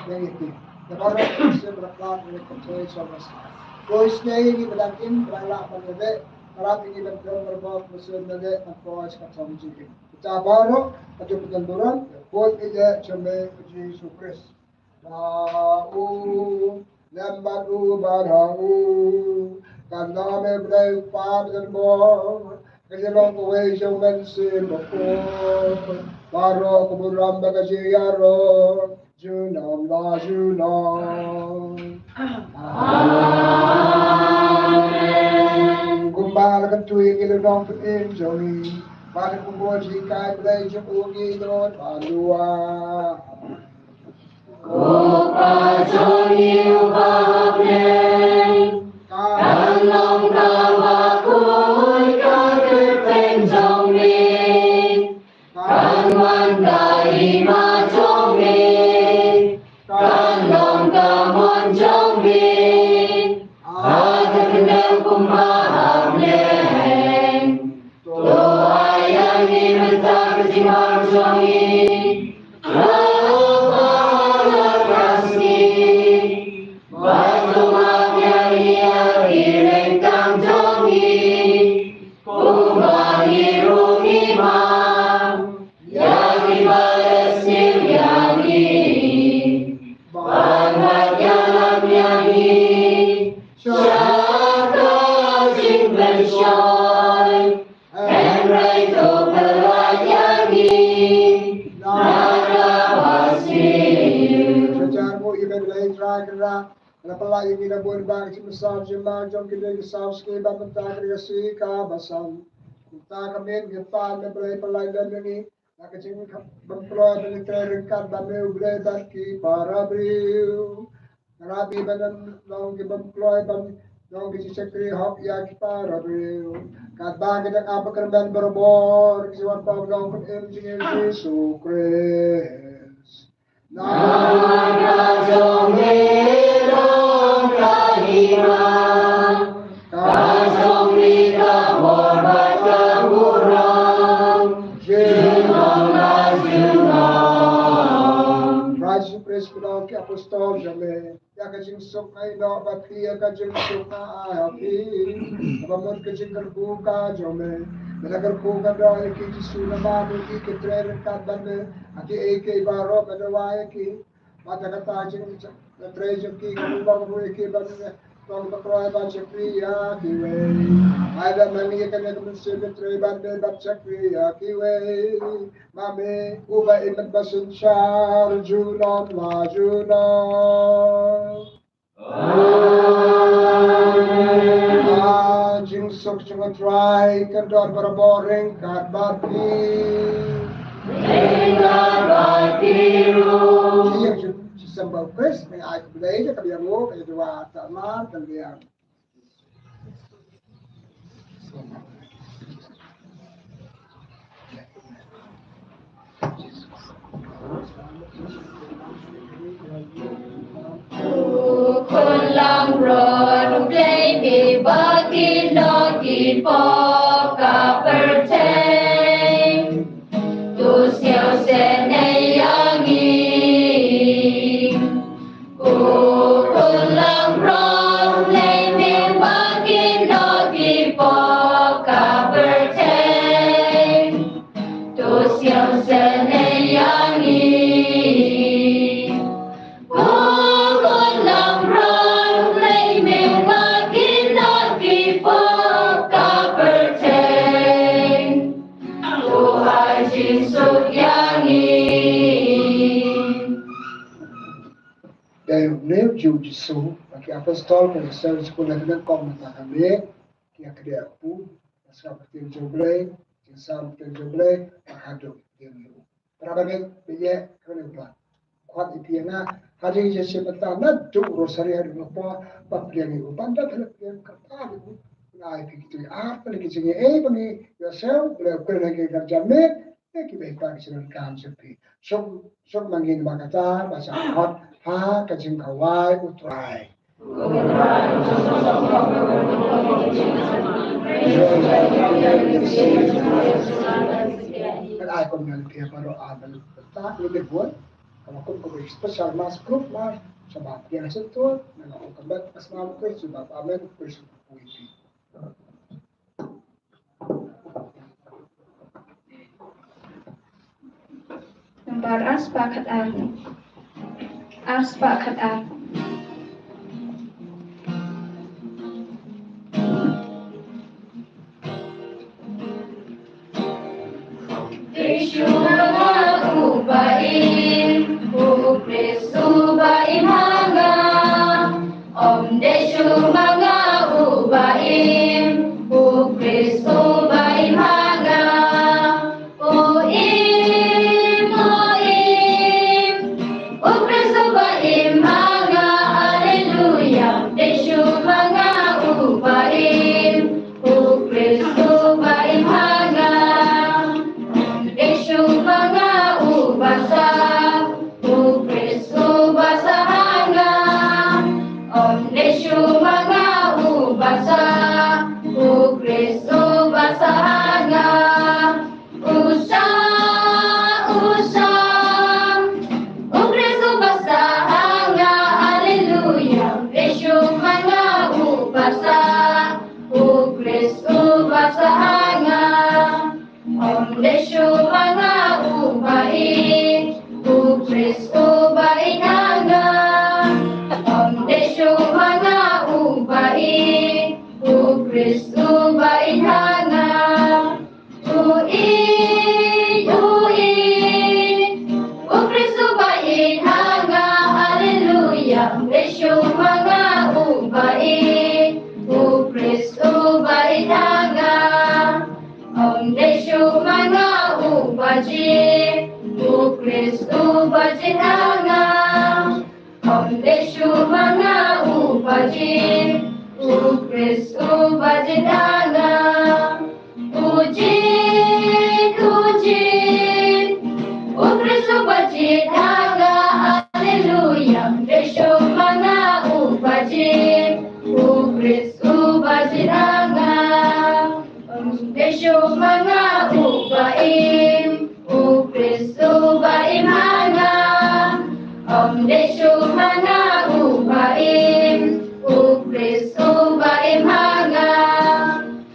ïa ngi ki. Ïa baroh ka Mynsiem Bakhuid, ïa ka trei sha Masa. Ko isnei ïa ngi ba dang im, ba dang lah ban leh, ïarap ïa ngi ban don, ban bok, Mynsiem Bakhuid, ban trei sha ka thong jingim. Kita baroh, ka jingpyndonkam, ïa ka kyrteng jong me, Jisu Khrist. Da u, lem bad u, bad ha u. Ka nam e Blei u Kpa ba donbor, ka jinglong kawei jong u Mynsiem Bakhuid. Baroh ka burom bad ka jingïaroh, junom la junom. Amen. Kumba la kyntu ïa ngi lynnong pynim jong ngi, bad kumba jinghikai Blei jong u ngi nud ban duwai. Ko Kpa jong ngi uba ha bneng, kan long kaba khuid ka kyrteng jong me. Kan wan ka hima jong me, kan long ka mon jong me, ha ka khyndew kumba ha bneng. To ai ïa ngi mynta ka jingbam jong ngi, ha ka sngi. Bad to map ïa ngi ïa ki ryngkang jong ngi, kumba ngi ruh ngi map ïa kiba leh sniew ïa ngi. Bad wat ïalam ïa ngi sha ka jingpynshoi, hynrei to pynlait ïa ngi na kaba sniew. Sha jar mo i ben lei Trai Kynrad. La pynlait ïa ngi na bun ba ka jingmynsaw jingma jong kine ki saw sngi ba mynta ka dei ka sngi kaba san. Mynta ka miet ngi pan na Blei pynlait lem ïa ngi na ka jingbymkloi ban ïatrei ryngkat bad me U Blei bad ki para briew. Ngi ïarap ban long ki bymkloi ban long ki jingshakri hok ïa ki para briew. Katba ngi dang ap ba kyrmen barabor ki jingwan pynlong Pynim jong ngi Jisu Khrist. Namar ka jong me long ka hima, ka jong me ka bor bad ka burom, junom la junom. Trai Jisu Khrist, pynlong ki apostol jong me ïa ka jingsuk, nga ïehnoh ba phi ïa ka jingsuk nga ai ha phi. Kaba mut ka jingkyrkhu ka jong me, me la kyrkhu ka doh ïa ki Jisu namar ba ki trei ryngkat bad me. Ha kiei kiei baroh me dawa ïa ki. Bad da kata ka jingtrei jong ki, ka mut ba ka mut ïa ki ban Tang ba khroi ban shakri ïa kiwei. Ai da ma ngi kane ka mynsiem bitrei ban dei ban shakri ïa kiwei. Ma me uba im bad ba synshar junom la junom. Amen. Ah, jingsuk jong U Trai kan don barabor ryngkat bad phi. Ryngkat bad phi ruh. Ïa, shisha ba U Khrist, me ai khublei ïa ka biang u, ka ïa dua ta mar, ta biang. Khun langbrot U Blei me ba kin doh kin pop ka pyrthei. To sngewsih ne ïa ngi. Ko khun langbrot U Blei me ba kin doh kin pop ka pyrthei. To sngewsih ne ïa ngi. Ko khun langbrot U Blei me ba kin doh kin pop ka pyrthei. To ai jingsuk ïa ngi. Dei u niu jong U Jisu, ba ki apostol, ki apostol, ki apostol, ki apostol, ki ïa kdie u, ba sngap ktien jong U Blei, ki sngap ktien jong U Blei, ba ka duk ktien jong u. Para bangeit, ba ïa kane ba khot ïa phi ïa nga, ha ri ïa shi bynta naduh rosari haduh nga por, ba pdiang ïa u, ban da phi la pdiang kata ïa u, nga ai phi kito ar tylli ki jingïaei ba ngi ïohsngew, U Blei u kyrkhu ïa ki kyrja miet, ïa kiba ïa pang sha ka kam jong phi. Suk, suk ma ngi namar kata, ba sa khot ha ka jingkhawai U Trai. Kan ai kum ngan phi baroh, ah, ban ta ngi dei bun. Kaba kum kaba special mass group mass, sha ba pdiang sha tur, ngan ong kumba ka sma Khrist, sha ba amen, Khrist. Nambar ar spah khat ar. Ar spah khat ar. Ym dei shuh ma nga uba im, U Khrist uba im ha nga. Ym dei shuh ma nga uba im, U Khrist uba im ha nga. U im, u im, U Khrist uba im ha nga. Haleluya. Ym dei shuh ma nga uba im, U Khrist uba im ha nga. Ym dei shuh ma nga uba sah, U Khrist uba sah ha nga. Ym dei shuh ma nga uba sah, U Khrist uba sah ha nga. U sah, u sah, U Khrist uba sah ha nga. Haleluya. Ym dei shuh ma nga uba sah, U Khrist uba sah ha nga. Ym dei shuh ma nga uba im, U Khrist uba im ha nga. Ym dei shuh ma nga uba im, U Khrist uba im ha nga. U im, u im, U Khrist uba im ha nga. Haleluya. Ym dei shuh ma nga uba im, U Khrist uba im ha nga. Ym dei shuh ma nga uba jied, U Khrist uba jied ha nga. Ym dei shuh ma nga uba jied, U Khrist uba jied ha nga. U jied, u jied, U Khrist uba jied ha nga. Haleluya. Ym dei shuh ma nga uba jied, U Khrist uba jied ha nga. Ym dei shuh ma nga uba im, U Khrist uba im ha nga. Ym dei shuh ma nga uba im, U Khrist uba im ha nga.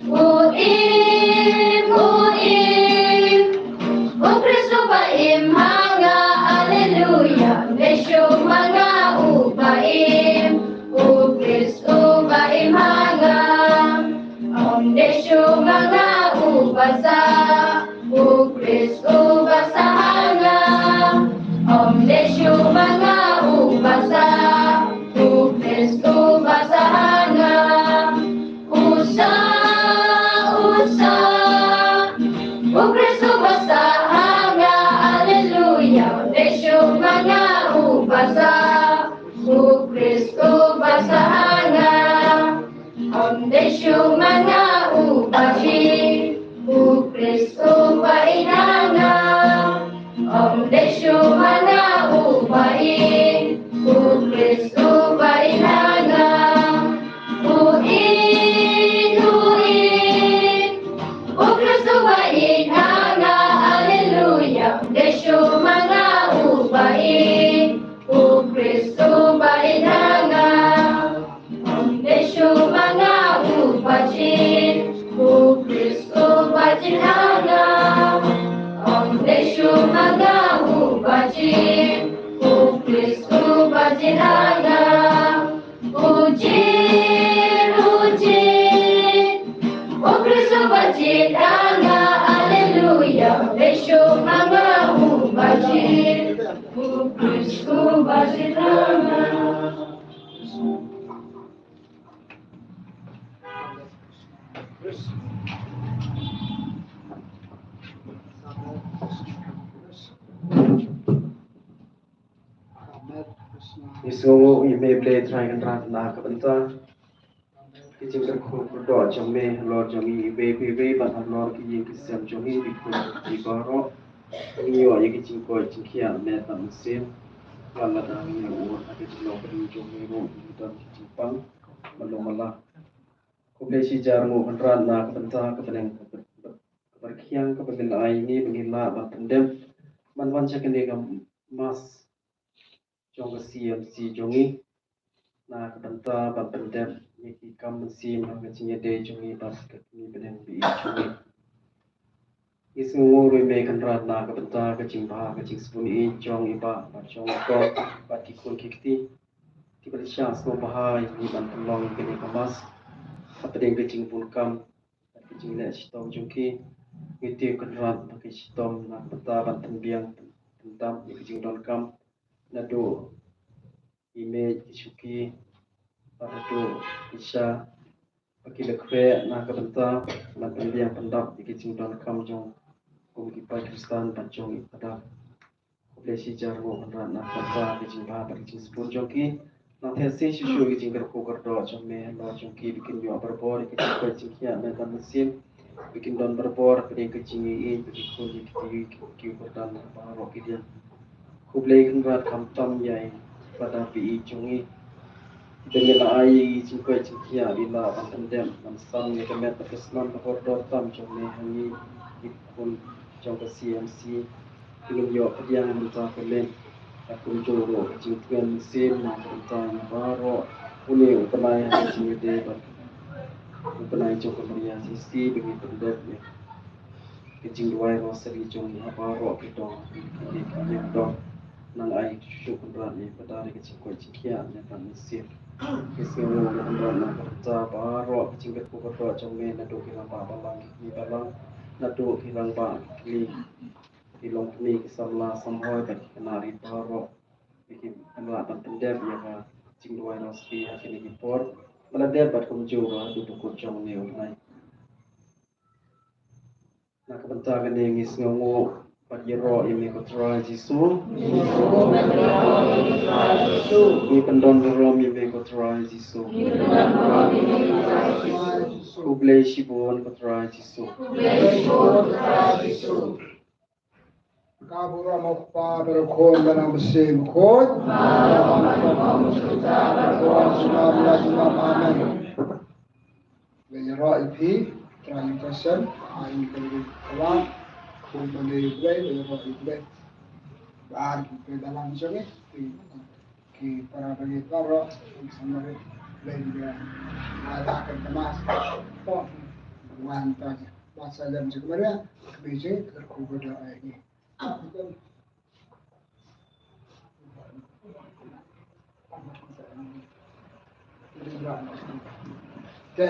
U im, u im, U Khrist uba im ha nga. Haleluya. Ym dei shuh ma nga uba im, U Khrist uba Dei shuh ma nga uba sah, u Khrist uba sah ha nga. Ym dei shuh ma nga uba ïeit, u Khrist uba ïeit ha nga. Ym dei shuh ma nga uba ïeit, u Khrist uba ïeit ha nga. U ïeit, u ïeit, u Khrist uba ïeit ha nga, haleluya. Ym dei shuh ma nga uba ïeit, u Khrist uba ïeit ha nga. Ym dei shuh ma nga uba ïeit, u Khrist uba ïeit ha nga. Ym dei shuh ma nga uba ïeit, u Khrist uba ïeit ha nga. U ïeit, u ïeit, u Khrist uba ïeit ha nga, haleluya. Ym dei shuh ma nga uba ïeit, u Khrist uba ïeit ha nga. Ngi sngewnguh ïa me Blei Trai Kynrad na ka bynta ki jingkyrkhu kyrdoh jong me halor jong ngi iwei pa iwei bad halor ki ïing ki sem jong ngi, ki khun ki baroh. Ngi ïoh ïa ki jingkoit jingkhiah met bad mynsiem. Lada ngi ïoh ha ka jinglong ka ding jong ngi ruh ngi don ki jingpang. Ban long mala. Khublei shi hajar nguh Kynrad na ka bynta ka bneng ka byrkhiang kaba me la ai ïa ngi ba ngin lah ban pyndep ban wan sha kane ka mass jong ka C M C jong ngi. Na ka bynta ban pyndep ïa ki kam mynsiem ha ka jingïadei jong ngi bad ka kmie bneng ba ïeit jong ngi. Ngi sngewnguh ruh ïa me Kynrad na ka bynta ka jingbha ka jingsbun ïeit jong i Bah bad jong i Kong bad ki khun ki kti kiba la shah sngewbha ïa ngi ban pynlong ïa kane ka mass hapdeng ka jingbun kam bad ka jingleh shitom jong ki. Ngi tip Kynrad ba ki shitom na ka bynta ban pynbiang pyndap ïa ka jingdonkam naduh i miej, ki shuki bad naduh i sha ba ki la khreh na ka bynta ban pynbiang pyndap ïa ki jingdonkam jong kum ki paid Khristan bad jong i Phadar. Khublei shi hajar nguh Kynrad na ka bynta ka jingbha bad ka jingsbun jong ki. Nang theh shisha ïa ki jingkyrkhu kyrdoh jong me halor jong ki ba kin ïoh barabor ïa ki jingkoit jingkhiah met bad mynsiem, ba kin don barabor hapdeng ka jingïeit bad ki khun ki kti, ki kyrdan ha baroh ki liang. Khublei Kynrad khamtam ïa i Phadar ba ïeit jong ngi ba me la ai ïa i jingkoit jingkhiah ba i lah ban pyndep ban san ïa ka met bad ka snam ka kordor tam jong me ha ngi ki khun jong ka C M C. Ki ïoh pdiang mynta ka met bad kumjuh ruh ka jingkmen mynsiem na ka bynta ngi baroh. Une u bnai ha ka jingïadei bad u bnai jong ka Maria Assisi ba ngi pyndep ïa ka jingduwai rosary jong ngi ha baroh ki dong ki dong. Nang ai shuh shuh Kynrad ïa i Phadar ïa ka jingkoit jingkhiah ïa ka mynsiem. Ki sngewnguh Kynrad na ka bynta baroh ki jingkyrkhu kyrdoh jong me naduh ki rangbah balang ki kmie balang, naduh ki rangbah ki kmie, ki longkmie, ki samla samhoi bad ki khynnah rit baroh. Ba kin lah ban pyndep ïa ka jingduwai rosary ha kine ki por ba la dep bad kumjuh ruh haduh ba kut jong une u bnai. Na ka bynta kane ngi sngewnguh bad ïaroh ïa me ko Trai Jisu. Ngi pyndon burom ïa me ko Trai Jisu. Khublei shibun ko Trai Jisu. Ka burom u Kpa bad u Khun bad u Mynsiem Bakhuid. Amen. Ba ïaroh ïa phi, Trai Newton, ai ïa ka lei ka lak, kum ba lei Blei, ba ïaroh ïa Blei. Ba ar ki pei balang jong ngi, ki, ki para bangeit baroh, ki samla rit, Blei ba ai la ka mas, to, wan to ja. Ba sa lem jong Maria, ka bi jong ka kyrkhu ba da ai ngi. Te,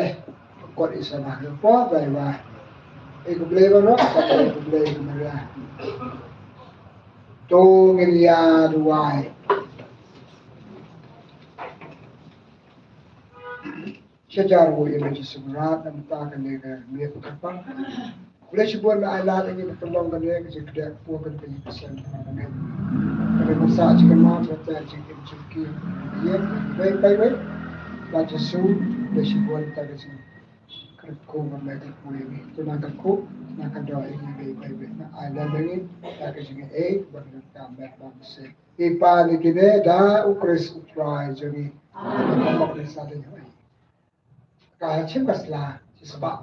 kot i sa ba ke po, bai ba. E ku Blei ba ro, ka e ku Blei ku Maria. To ngin ïa duwai. Sha jar u ïa me Jisu Khrist, na bynta kane ka miet kyrpang. Khublei shibun na ai lad ïa ngi ba pynlong kane ka jingkdeh pur kane ka jingpynsem kane. Sa jingkyrmen, sa jingim jingki, ïa, wei, wei, wei. Ba Jisu, ba shibun ta ka jingkyrkhu, ba me kyrkhu ïa ngi. To nang kyrkhu, nang kyrdoh ïa ngi, wei, wei, wei. Nang ai lem ïa ngi, ta ka jingaiei, ba ngi nang tam bad ba ngi seh. I Kpa, ïa kine da U Khrist U Trai jong ngi. Amen. Ba ngi sa leh ïa ngi. Ka shim ka sla, shi spah.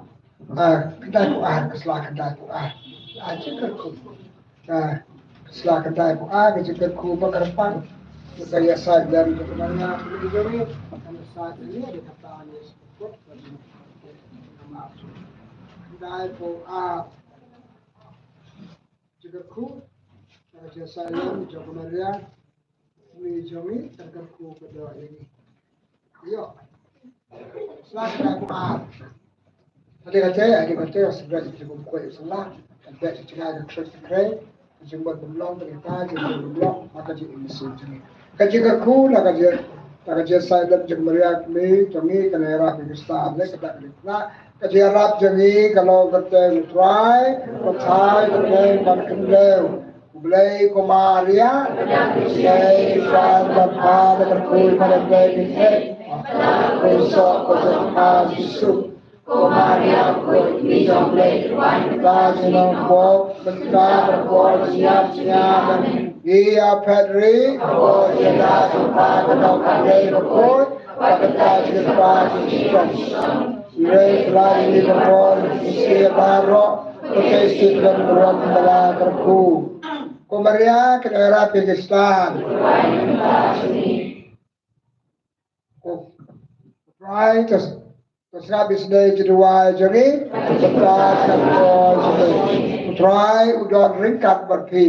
Ah, khyndai phew ar, ka sla khyndai phew ar. Ah, jingkyrkhu. Ah, ka sla khyndai phew ar, ka jingkyrkhu ba kyrpang. Ka ïasaid lem ka Maria, ka jingkyrkhu, ka ïasaid lem ka ta ne. Khyndai phew ar. Jingkyrkhu, ka ïasaid lem jong ka Maria. Ngi jong ngi, tang kyrkhu ka doh ïa ngi. Ïoh. Sla ka dei kumne. Ade kate, ade kate, sla ka dei kumne, sla. Ka dei ka jingïaid ka khreh ka khreh. Ka jingbit bymlong, ka dei ka jingbit bymlong, ha ka jingim mynsiem jong ngi. Ka jingkyrkhu, na ka jing, na ka jingïasaid lem jong Maria, kmie jong ngi, kan ïarap ïa ngi shisha, ne ka dei ka dei kumne. Ka jingïarap jong ngi, ka long kyrteng U Trai, U Trai, U Trai, ban kynlew. U Blei ko Maria, Blei Israel, ban pha da kyrkhu ïa ka Blei ki eh. Ko so ko jong ka Jisu. Ko Maria, ko mi jong Blei, wan ka jingong ko, ka ka ko jia jia. Ia Petri, ko jia jong ka ko ka Blei ko. Ba ka ta jingkyrpad jong ngi. Ngi rei khlaiñ ïa ngi baroh, ngi sngewbha baroh, ba ka shisien ka burom ka la kyrkhu. Ko Maria, ka ïarap ïa ngi shisha. Ko Trai, to, to sngap isynei ïa ki duwai jong ngi. Ko Trai, u don ryngkat bad phi.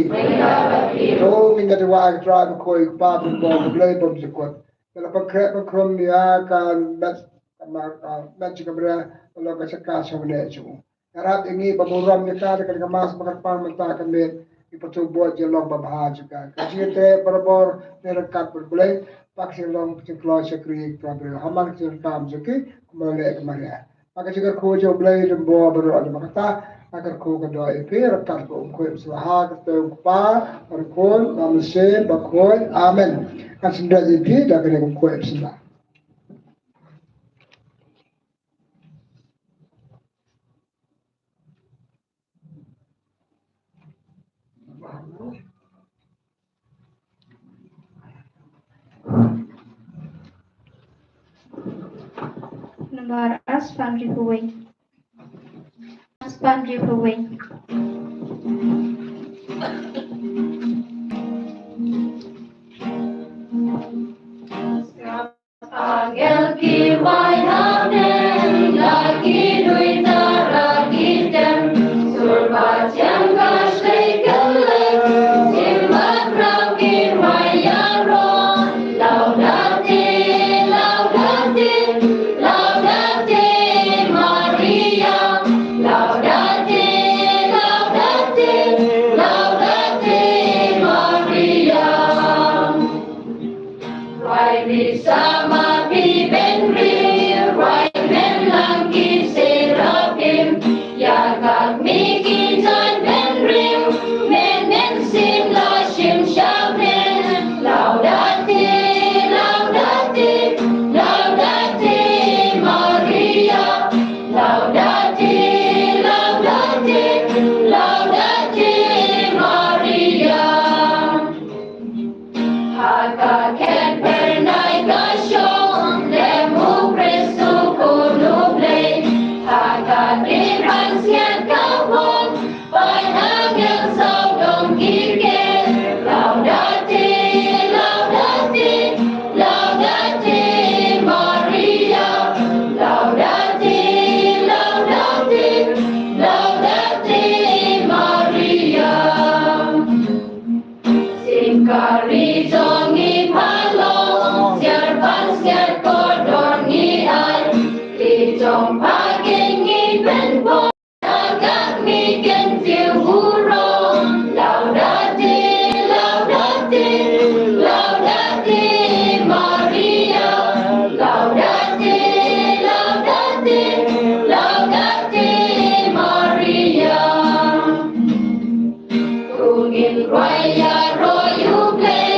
To ngin ïa duwai, ko Trai, ko Kpa, ko Blei, ko Jisu. Ba la pynkhreh pynkhrum ïa ka met, ka ma-, ka met jong ka Maria, ba long ka jaka shong neh jong u. Ïarap ïa ngi ba burom ïa ka, da ka Mass ba kyrpang mynta ka miet, ngi pateng bud ïa ka long babha jong ka. Ka jingïatrei barabor ne ryngkat bad U Blei, ba ka long jingkloi shakri ïa ki briew. Hamar ka jingkyrkhu jong ki, kumba la leh ka Maria. Ba ka jingkyrkhu jong U Blei don bor baroh. Namar kata, ka kyrkhu ka doh ïa phi, ryngkat bad U Kpa, U Kpa, U Khun, U Mynsiem Bakhuid. Amen. Kan sa ïa phi da kane ka khuid sila. Namar as pan ri huwei. As pan ri huwei. Angel ki wai ha bneng, la ki dui tara ki tem, sur ba thiang ka shlei kylleng, shim bakhraw ki wai ïaroh, Laudate, Laudate, Laudate Maria, Laudate, Laudate, Laudate Maria. Rwai bit sa ma phi bynriew, rwai mynlang ki seraphim, ïa ka kmie ki jait bynriew, men mynsiem la shim sha men. Laudate, Laudate, Laudate Maria, Laudate, Laudate, Laudate Maria. Ha ka khet phyrnai ka shong, lem U Khrist U Khun U Blei. Ha ka dei pansngiat ka phong, paid angel sawdong ki ker. Laudate, Laudate, Laudate Maria. Laudate, Laudate, Laudate Maria. Sien ka ri jong ngi pha long, siar pansngiat kordor ngi ai. Ri jong pha kein ngi pynpoi, na ka kmie kyntiew burom. Laudate, Laudate, Laudate Maria. Laudate, Laudate, Laudate Maria. To ngin rwai ïaroh ïa U Blei,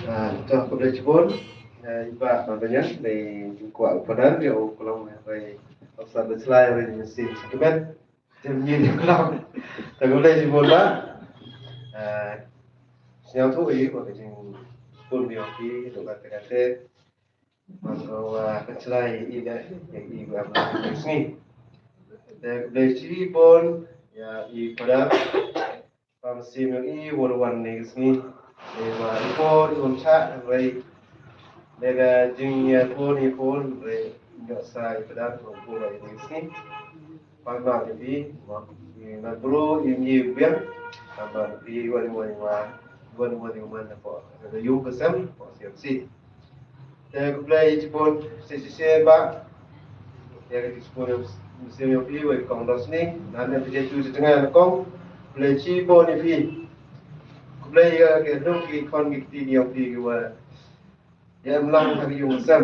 Ah, to, khublei shibun. Eh, i Bah Malbaniang, dei jingkwah u Padar, ïa u Klong, eh, bai, officer Bachelor, ïa u University Sacrament. Jam ngi di Klong. To, khublei shibun, Bah. Eh, sngewthuh ïa ka jingpun ïa ki, to, kata kata. Mano, ah, ka chlai i da, i ba ma ka sngi. Te khublei shibun ïa i Padar. Pam sim ïa i war wan ne ka sngi. Te ba i por i wan cha rei. Te ka jingïa por i por rei. Ïa sa i Padar ko por i ne ka sngi. Pynban ïa phi, mo, i Nongbru, i ngi biang, pynban ïa phi, wan, wan, wan, wan, wan, wan, hapoh ka ïung ka sem, hapoh C M C. Te khublei shibun, shisien shisien Bah, ïa ka jingshibun mynsiem ïa phi, wei Kong Rosni, ngan ïa phi tu jingtnga na Kong, khublei shibun ïa phi. Khublei ïa ki nong ki khon ki kti ïa phi ki wa ïa em lang ha ki ïung sem.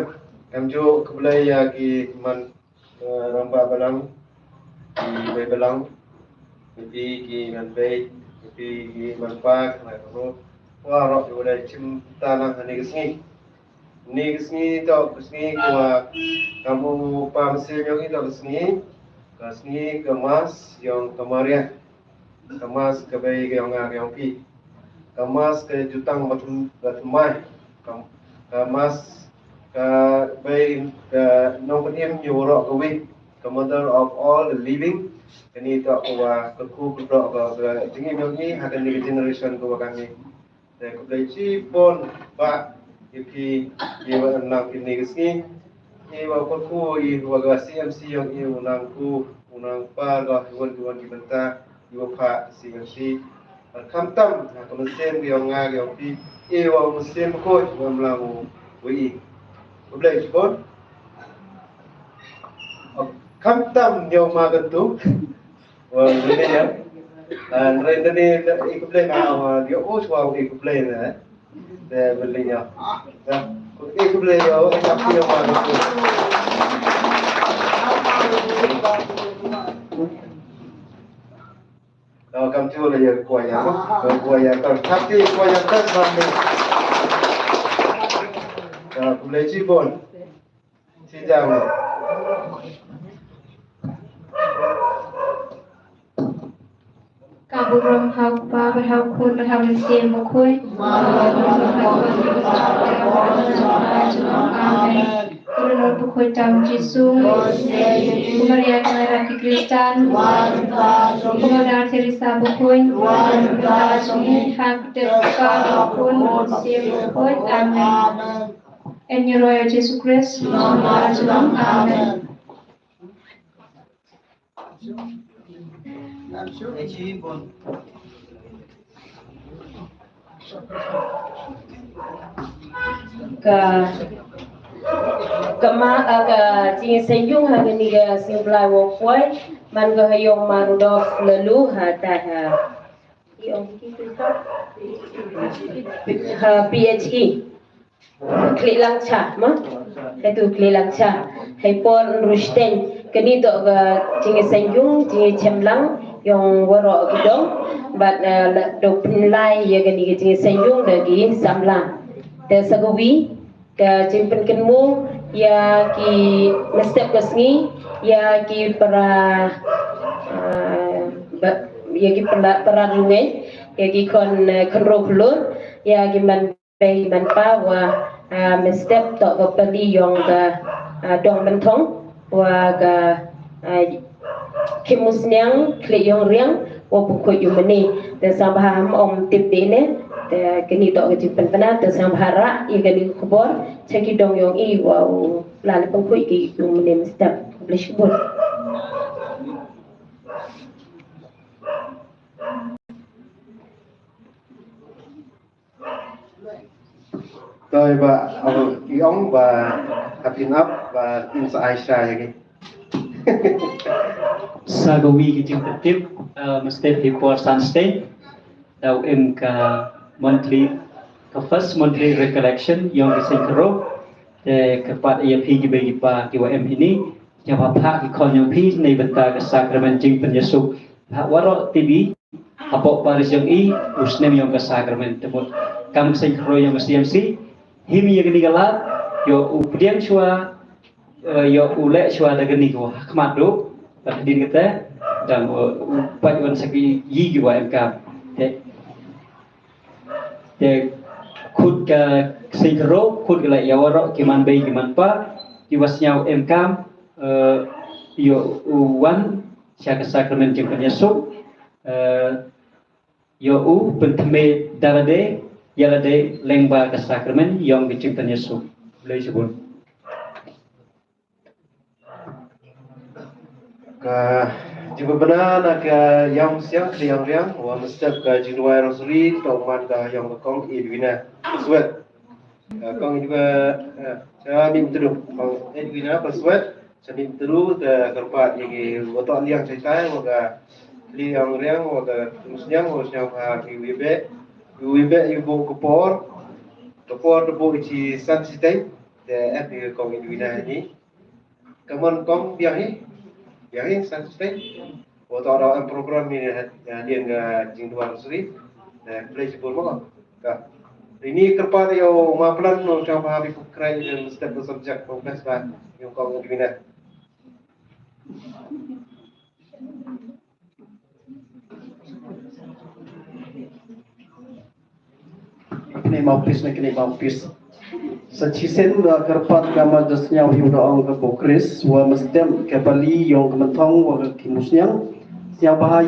Kumjuh khublei ïa ki man, eh, rangbah balang, ki wei balang, ki pi ki man bei, ki pi ki man pa, ki man ru. Waroh ki wa dei chim ta lang ha ne ka sngi. Ne ka sngi to ka sngi ko wa kam u pa mynsiem ïong i to ka sngi. Ka sngi ka Mass ïong ka Maria. Ka Mass ka bei ka ïong nga ka ïong phi. Ka Mass ka jutang ba thm-, ba thymmai. Ka, ka Mass ka bei ka nongpynim ïa waroh kawi. Ka Mother of all the living. Kane to ka wa ka khu ka doh ka, ka jingim ïong ngi ha kane ka generation ka wa kane. Te khublei shibun Bah ïa phi, ïa wa nang phi ne ka sngi. Ïa wa kyrkhu ïa wa ka C M C ïong i u nang ku, u nang pa ka wan ki wan ki bynta, ïa wa pha C M C. Bad khamtam ha ka mynsiem ka ïong nga ka ïong phi, ïa wa u mynsiem bakhuid wa mlam u wi. Khublei shibun. Khamtam ïa ma ka tu. Wa, beli ya. Ah, ren tadi i khublei na, wa, dia oh, wa, i khublei na. Te beli ya. Ya. I khublei ya, i khublei ya, wa. Welcome to the year choir. Choir, tapi choir, ya, khublei shibun. Sijang. Ka burom ha u Kpa bad ha u Khun bad ha u Mynsiem Bakhuid. Amen. Ka dohnud bakhuid ta u Jisu. Ko Maria ka mei bad ki Khristan. Ko Mother Teresa bakhuid. Ha ka kyrteng u Kpa, u Khun, u Mynsiem Bakhuid. Amen. Yn ïaroh ïa u Jisu Khrist. Amen. Ka, ka ma, ah, ka jingïaseng ïung ha kane ka sngi Blai Wongpoi, man ka ha ïong ma Rudolph Lalu ha ta ha. Ha P H E. Khlieh Langcha, ma? Hei tu Khlieh Langcha. Hei por Nrushten. Kani to ka jingïaseng ïung, jingïaseng lang, ïong waroh ki dong. Bad, eh, la dok pynlai ïa kani ka jingïaseng ïung da ki samla. Te sa kawi, ka jingpynkynmaw ïa ki mynstep ka sngi, ïa ki para, ah, ba, ïa ki para, para rungei, ïa ki khon, eh, khynroo khlur, ïa ki man bei man pa wa, ah, mynstep to ka pali ïong ka, ah, dong Mynthong, wa ka, ah, Khim Musniang, Khlieh Ïong Riang, wa Pukhuid Ïumane. Te sa ba ham ong tip dei ne, te kani to ka jingpynpna, te sa ba ha ra, ïa kani ka khubor, cha ki dong ïong i, wa u la le Pukhuid ki Ïumane mynstep. Khublei shibun. Toi ba, ong, i ong ba, hapin ap ba, in sa ai sha ïa ki. Sa ka wi ki jingpyntip, eh, mynstep hi por san state, da u em ka monthly, ka first monthly recollection, ïong ka seng kro, te ka pat ïa phi ki bei ki pa ki wa em hini, ïa ba pha ki khon ïong phi, nei bynta ka sakramen jingpynyasuk, ha waroh T V, hapoh parish ïong i, u snem ïong ka sakramen, te mut, kam ka seng kro ïong ka C M C, him ïa kani ka lad, ïoh u pdiang shwa, eh, ïoh u leh shwa da kani ko ha khmat du, da hadien kata, dang, eh, u pait wan sa ki yi ki wa em kam. Te, te khut ka seng kro, khut ka leh ïa waroh ki man bei ki man pa, ki wa sñiaw em kam, eh, ïoh u wan sha ka sakramen jingpynyasuk, eh, ïoh u pynthymmai da lade, ïa lade lyngba ka sakramen ïong ka jingpynyasuk. Blei shibun. Ka jingpynbna na ka ïong siang, ka ïong riang, wa mynstep ka jingduwai rosary, to man ka ïong ka kong Edwina Swet. Ka kong Edwina, eh, cha mih tru, kong Edwina Swet. Cha mih tru, te kyrpad ïa ki wa toh liang chai tai, wa ka liang riang, wa ka musniang, wa sniang ha ki wi beh. Ki wi beh ïa bu ka por. Ka por te bu chi san siteng. Te eh ïa kong Edwina ni. Ka mon kong biang hi. Biang hi san siteng. Wa toh da em program ni, eh, liang ka jingduwai rosary. Eh, blei shibun mo. Ka. Ini kyrpad ïa u ma plan no chang ba bi pukrai ïa step the subject ko best ba ïa kong Edwina. Kine mouthpiece na kine mouthpiece. Sa chisien da kyrpad ka ma da sñiaw hi u da ong ka bokris wa ma stem ka bali ïong ka mynthong wa ka ki musniang. Sñiaw ba ha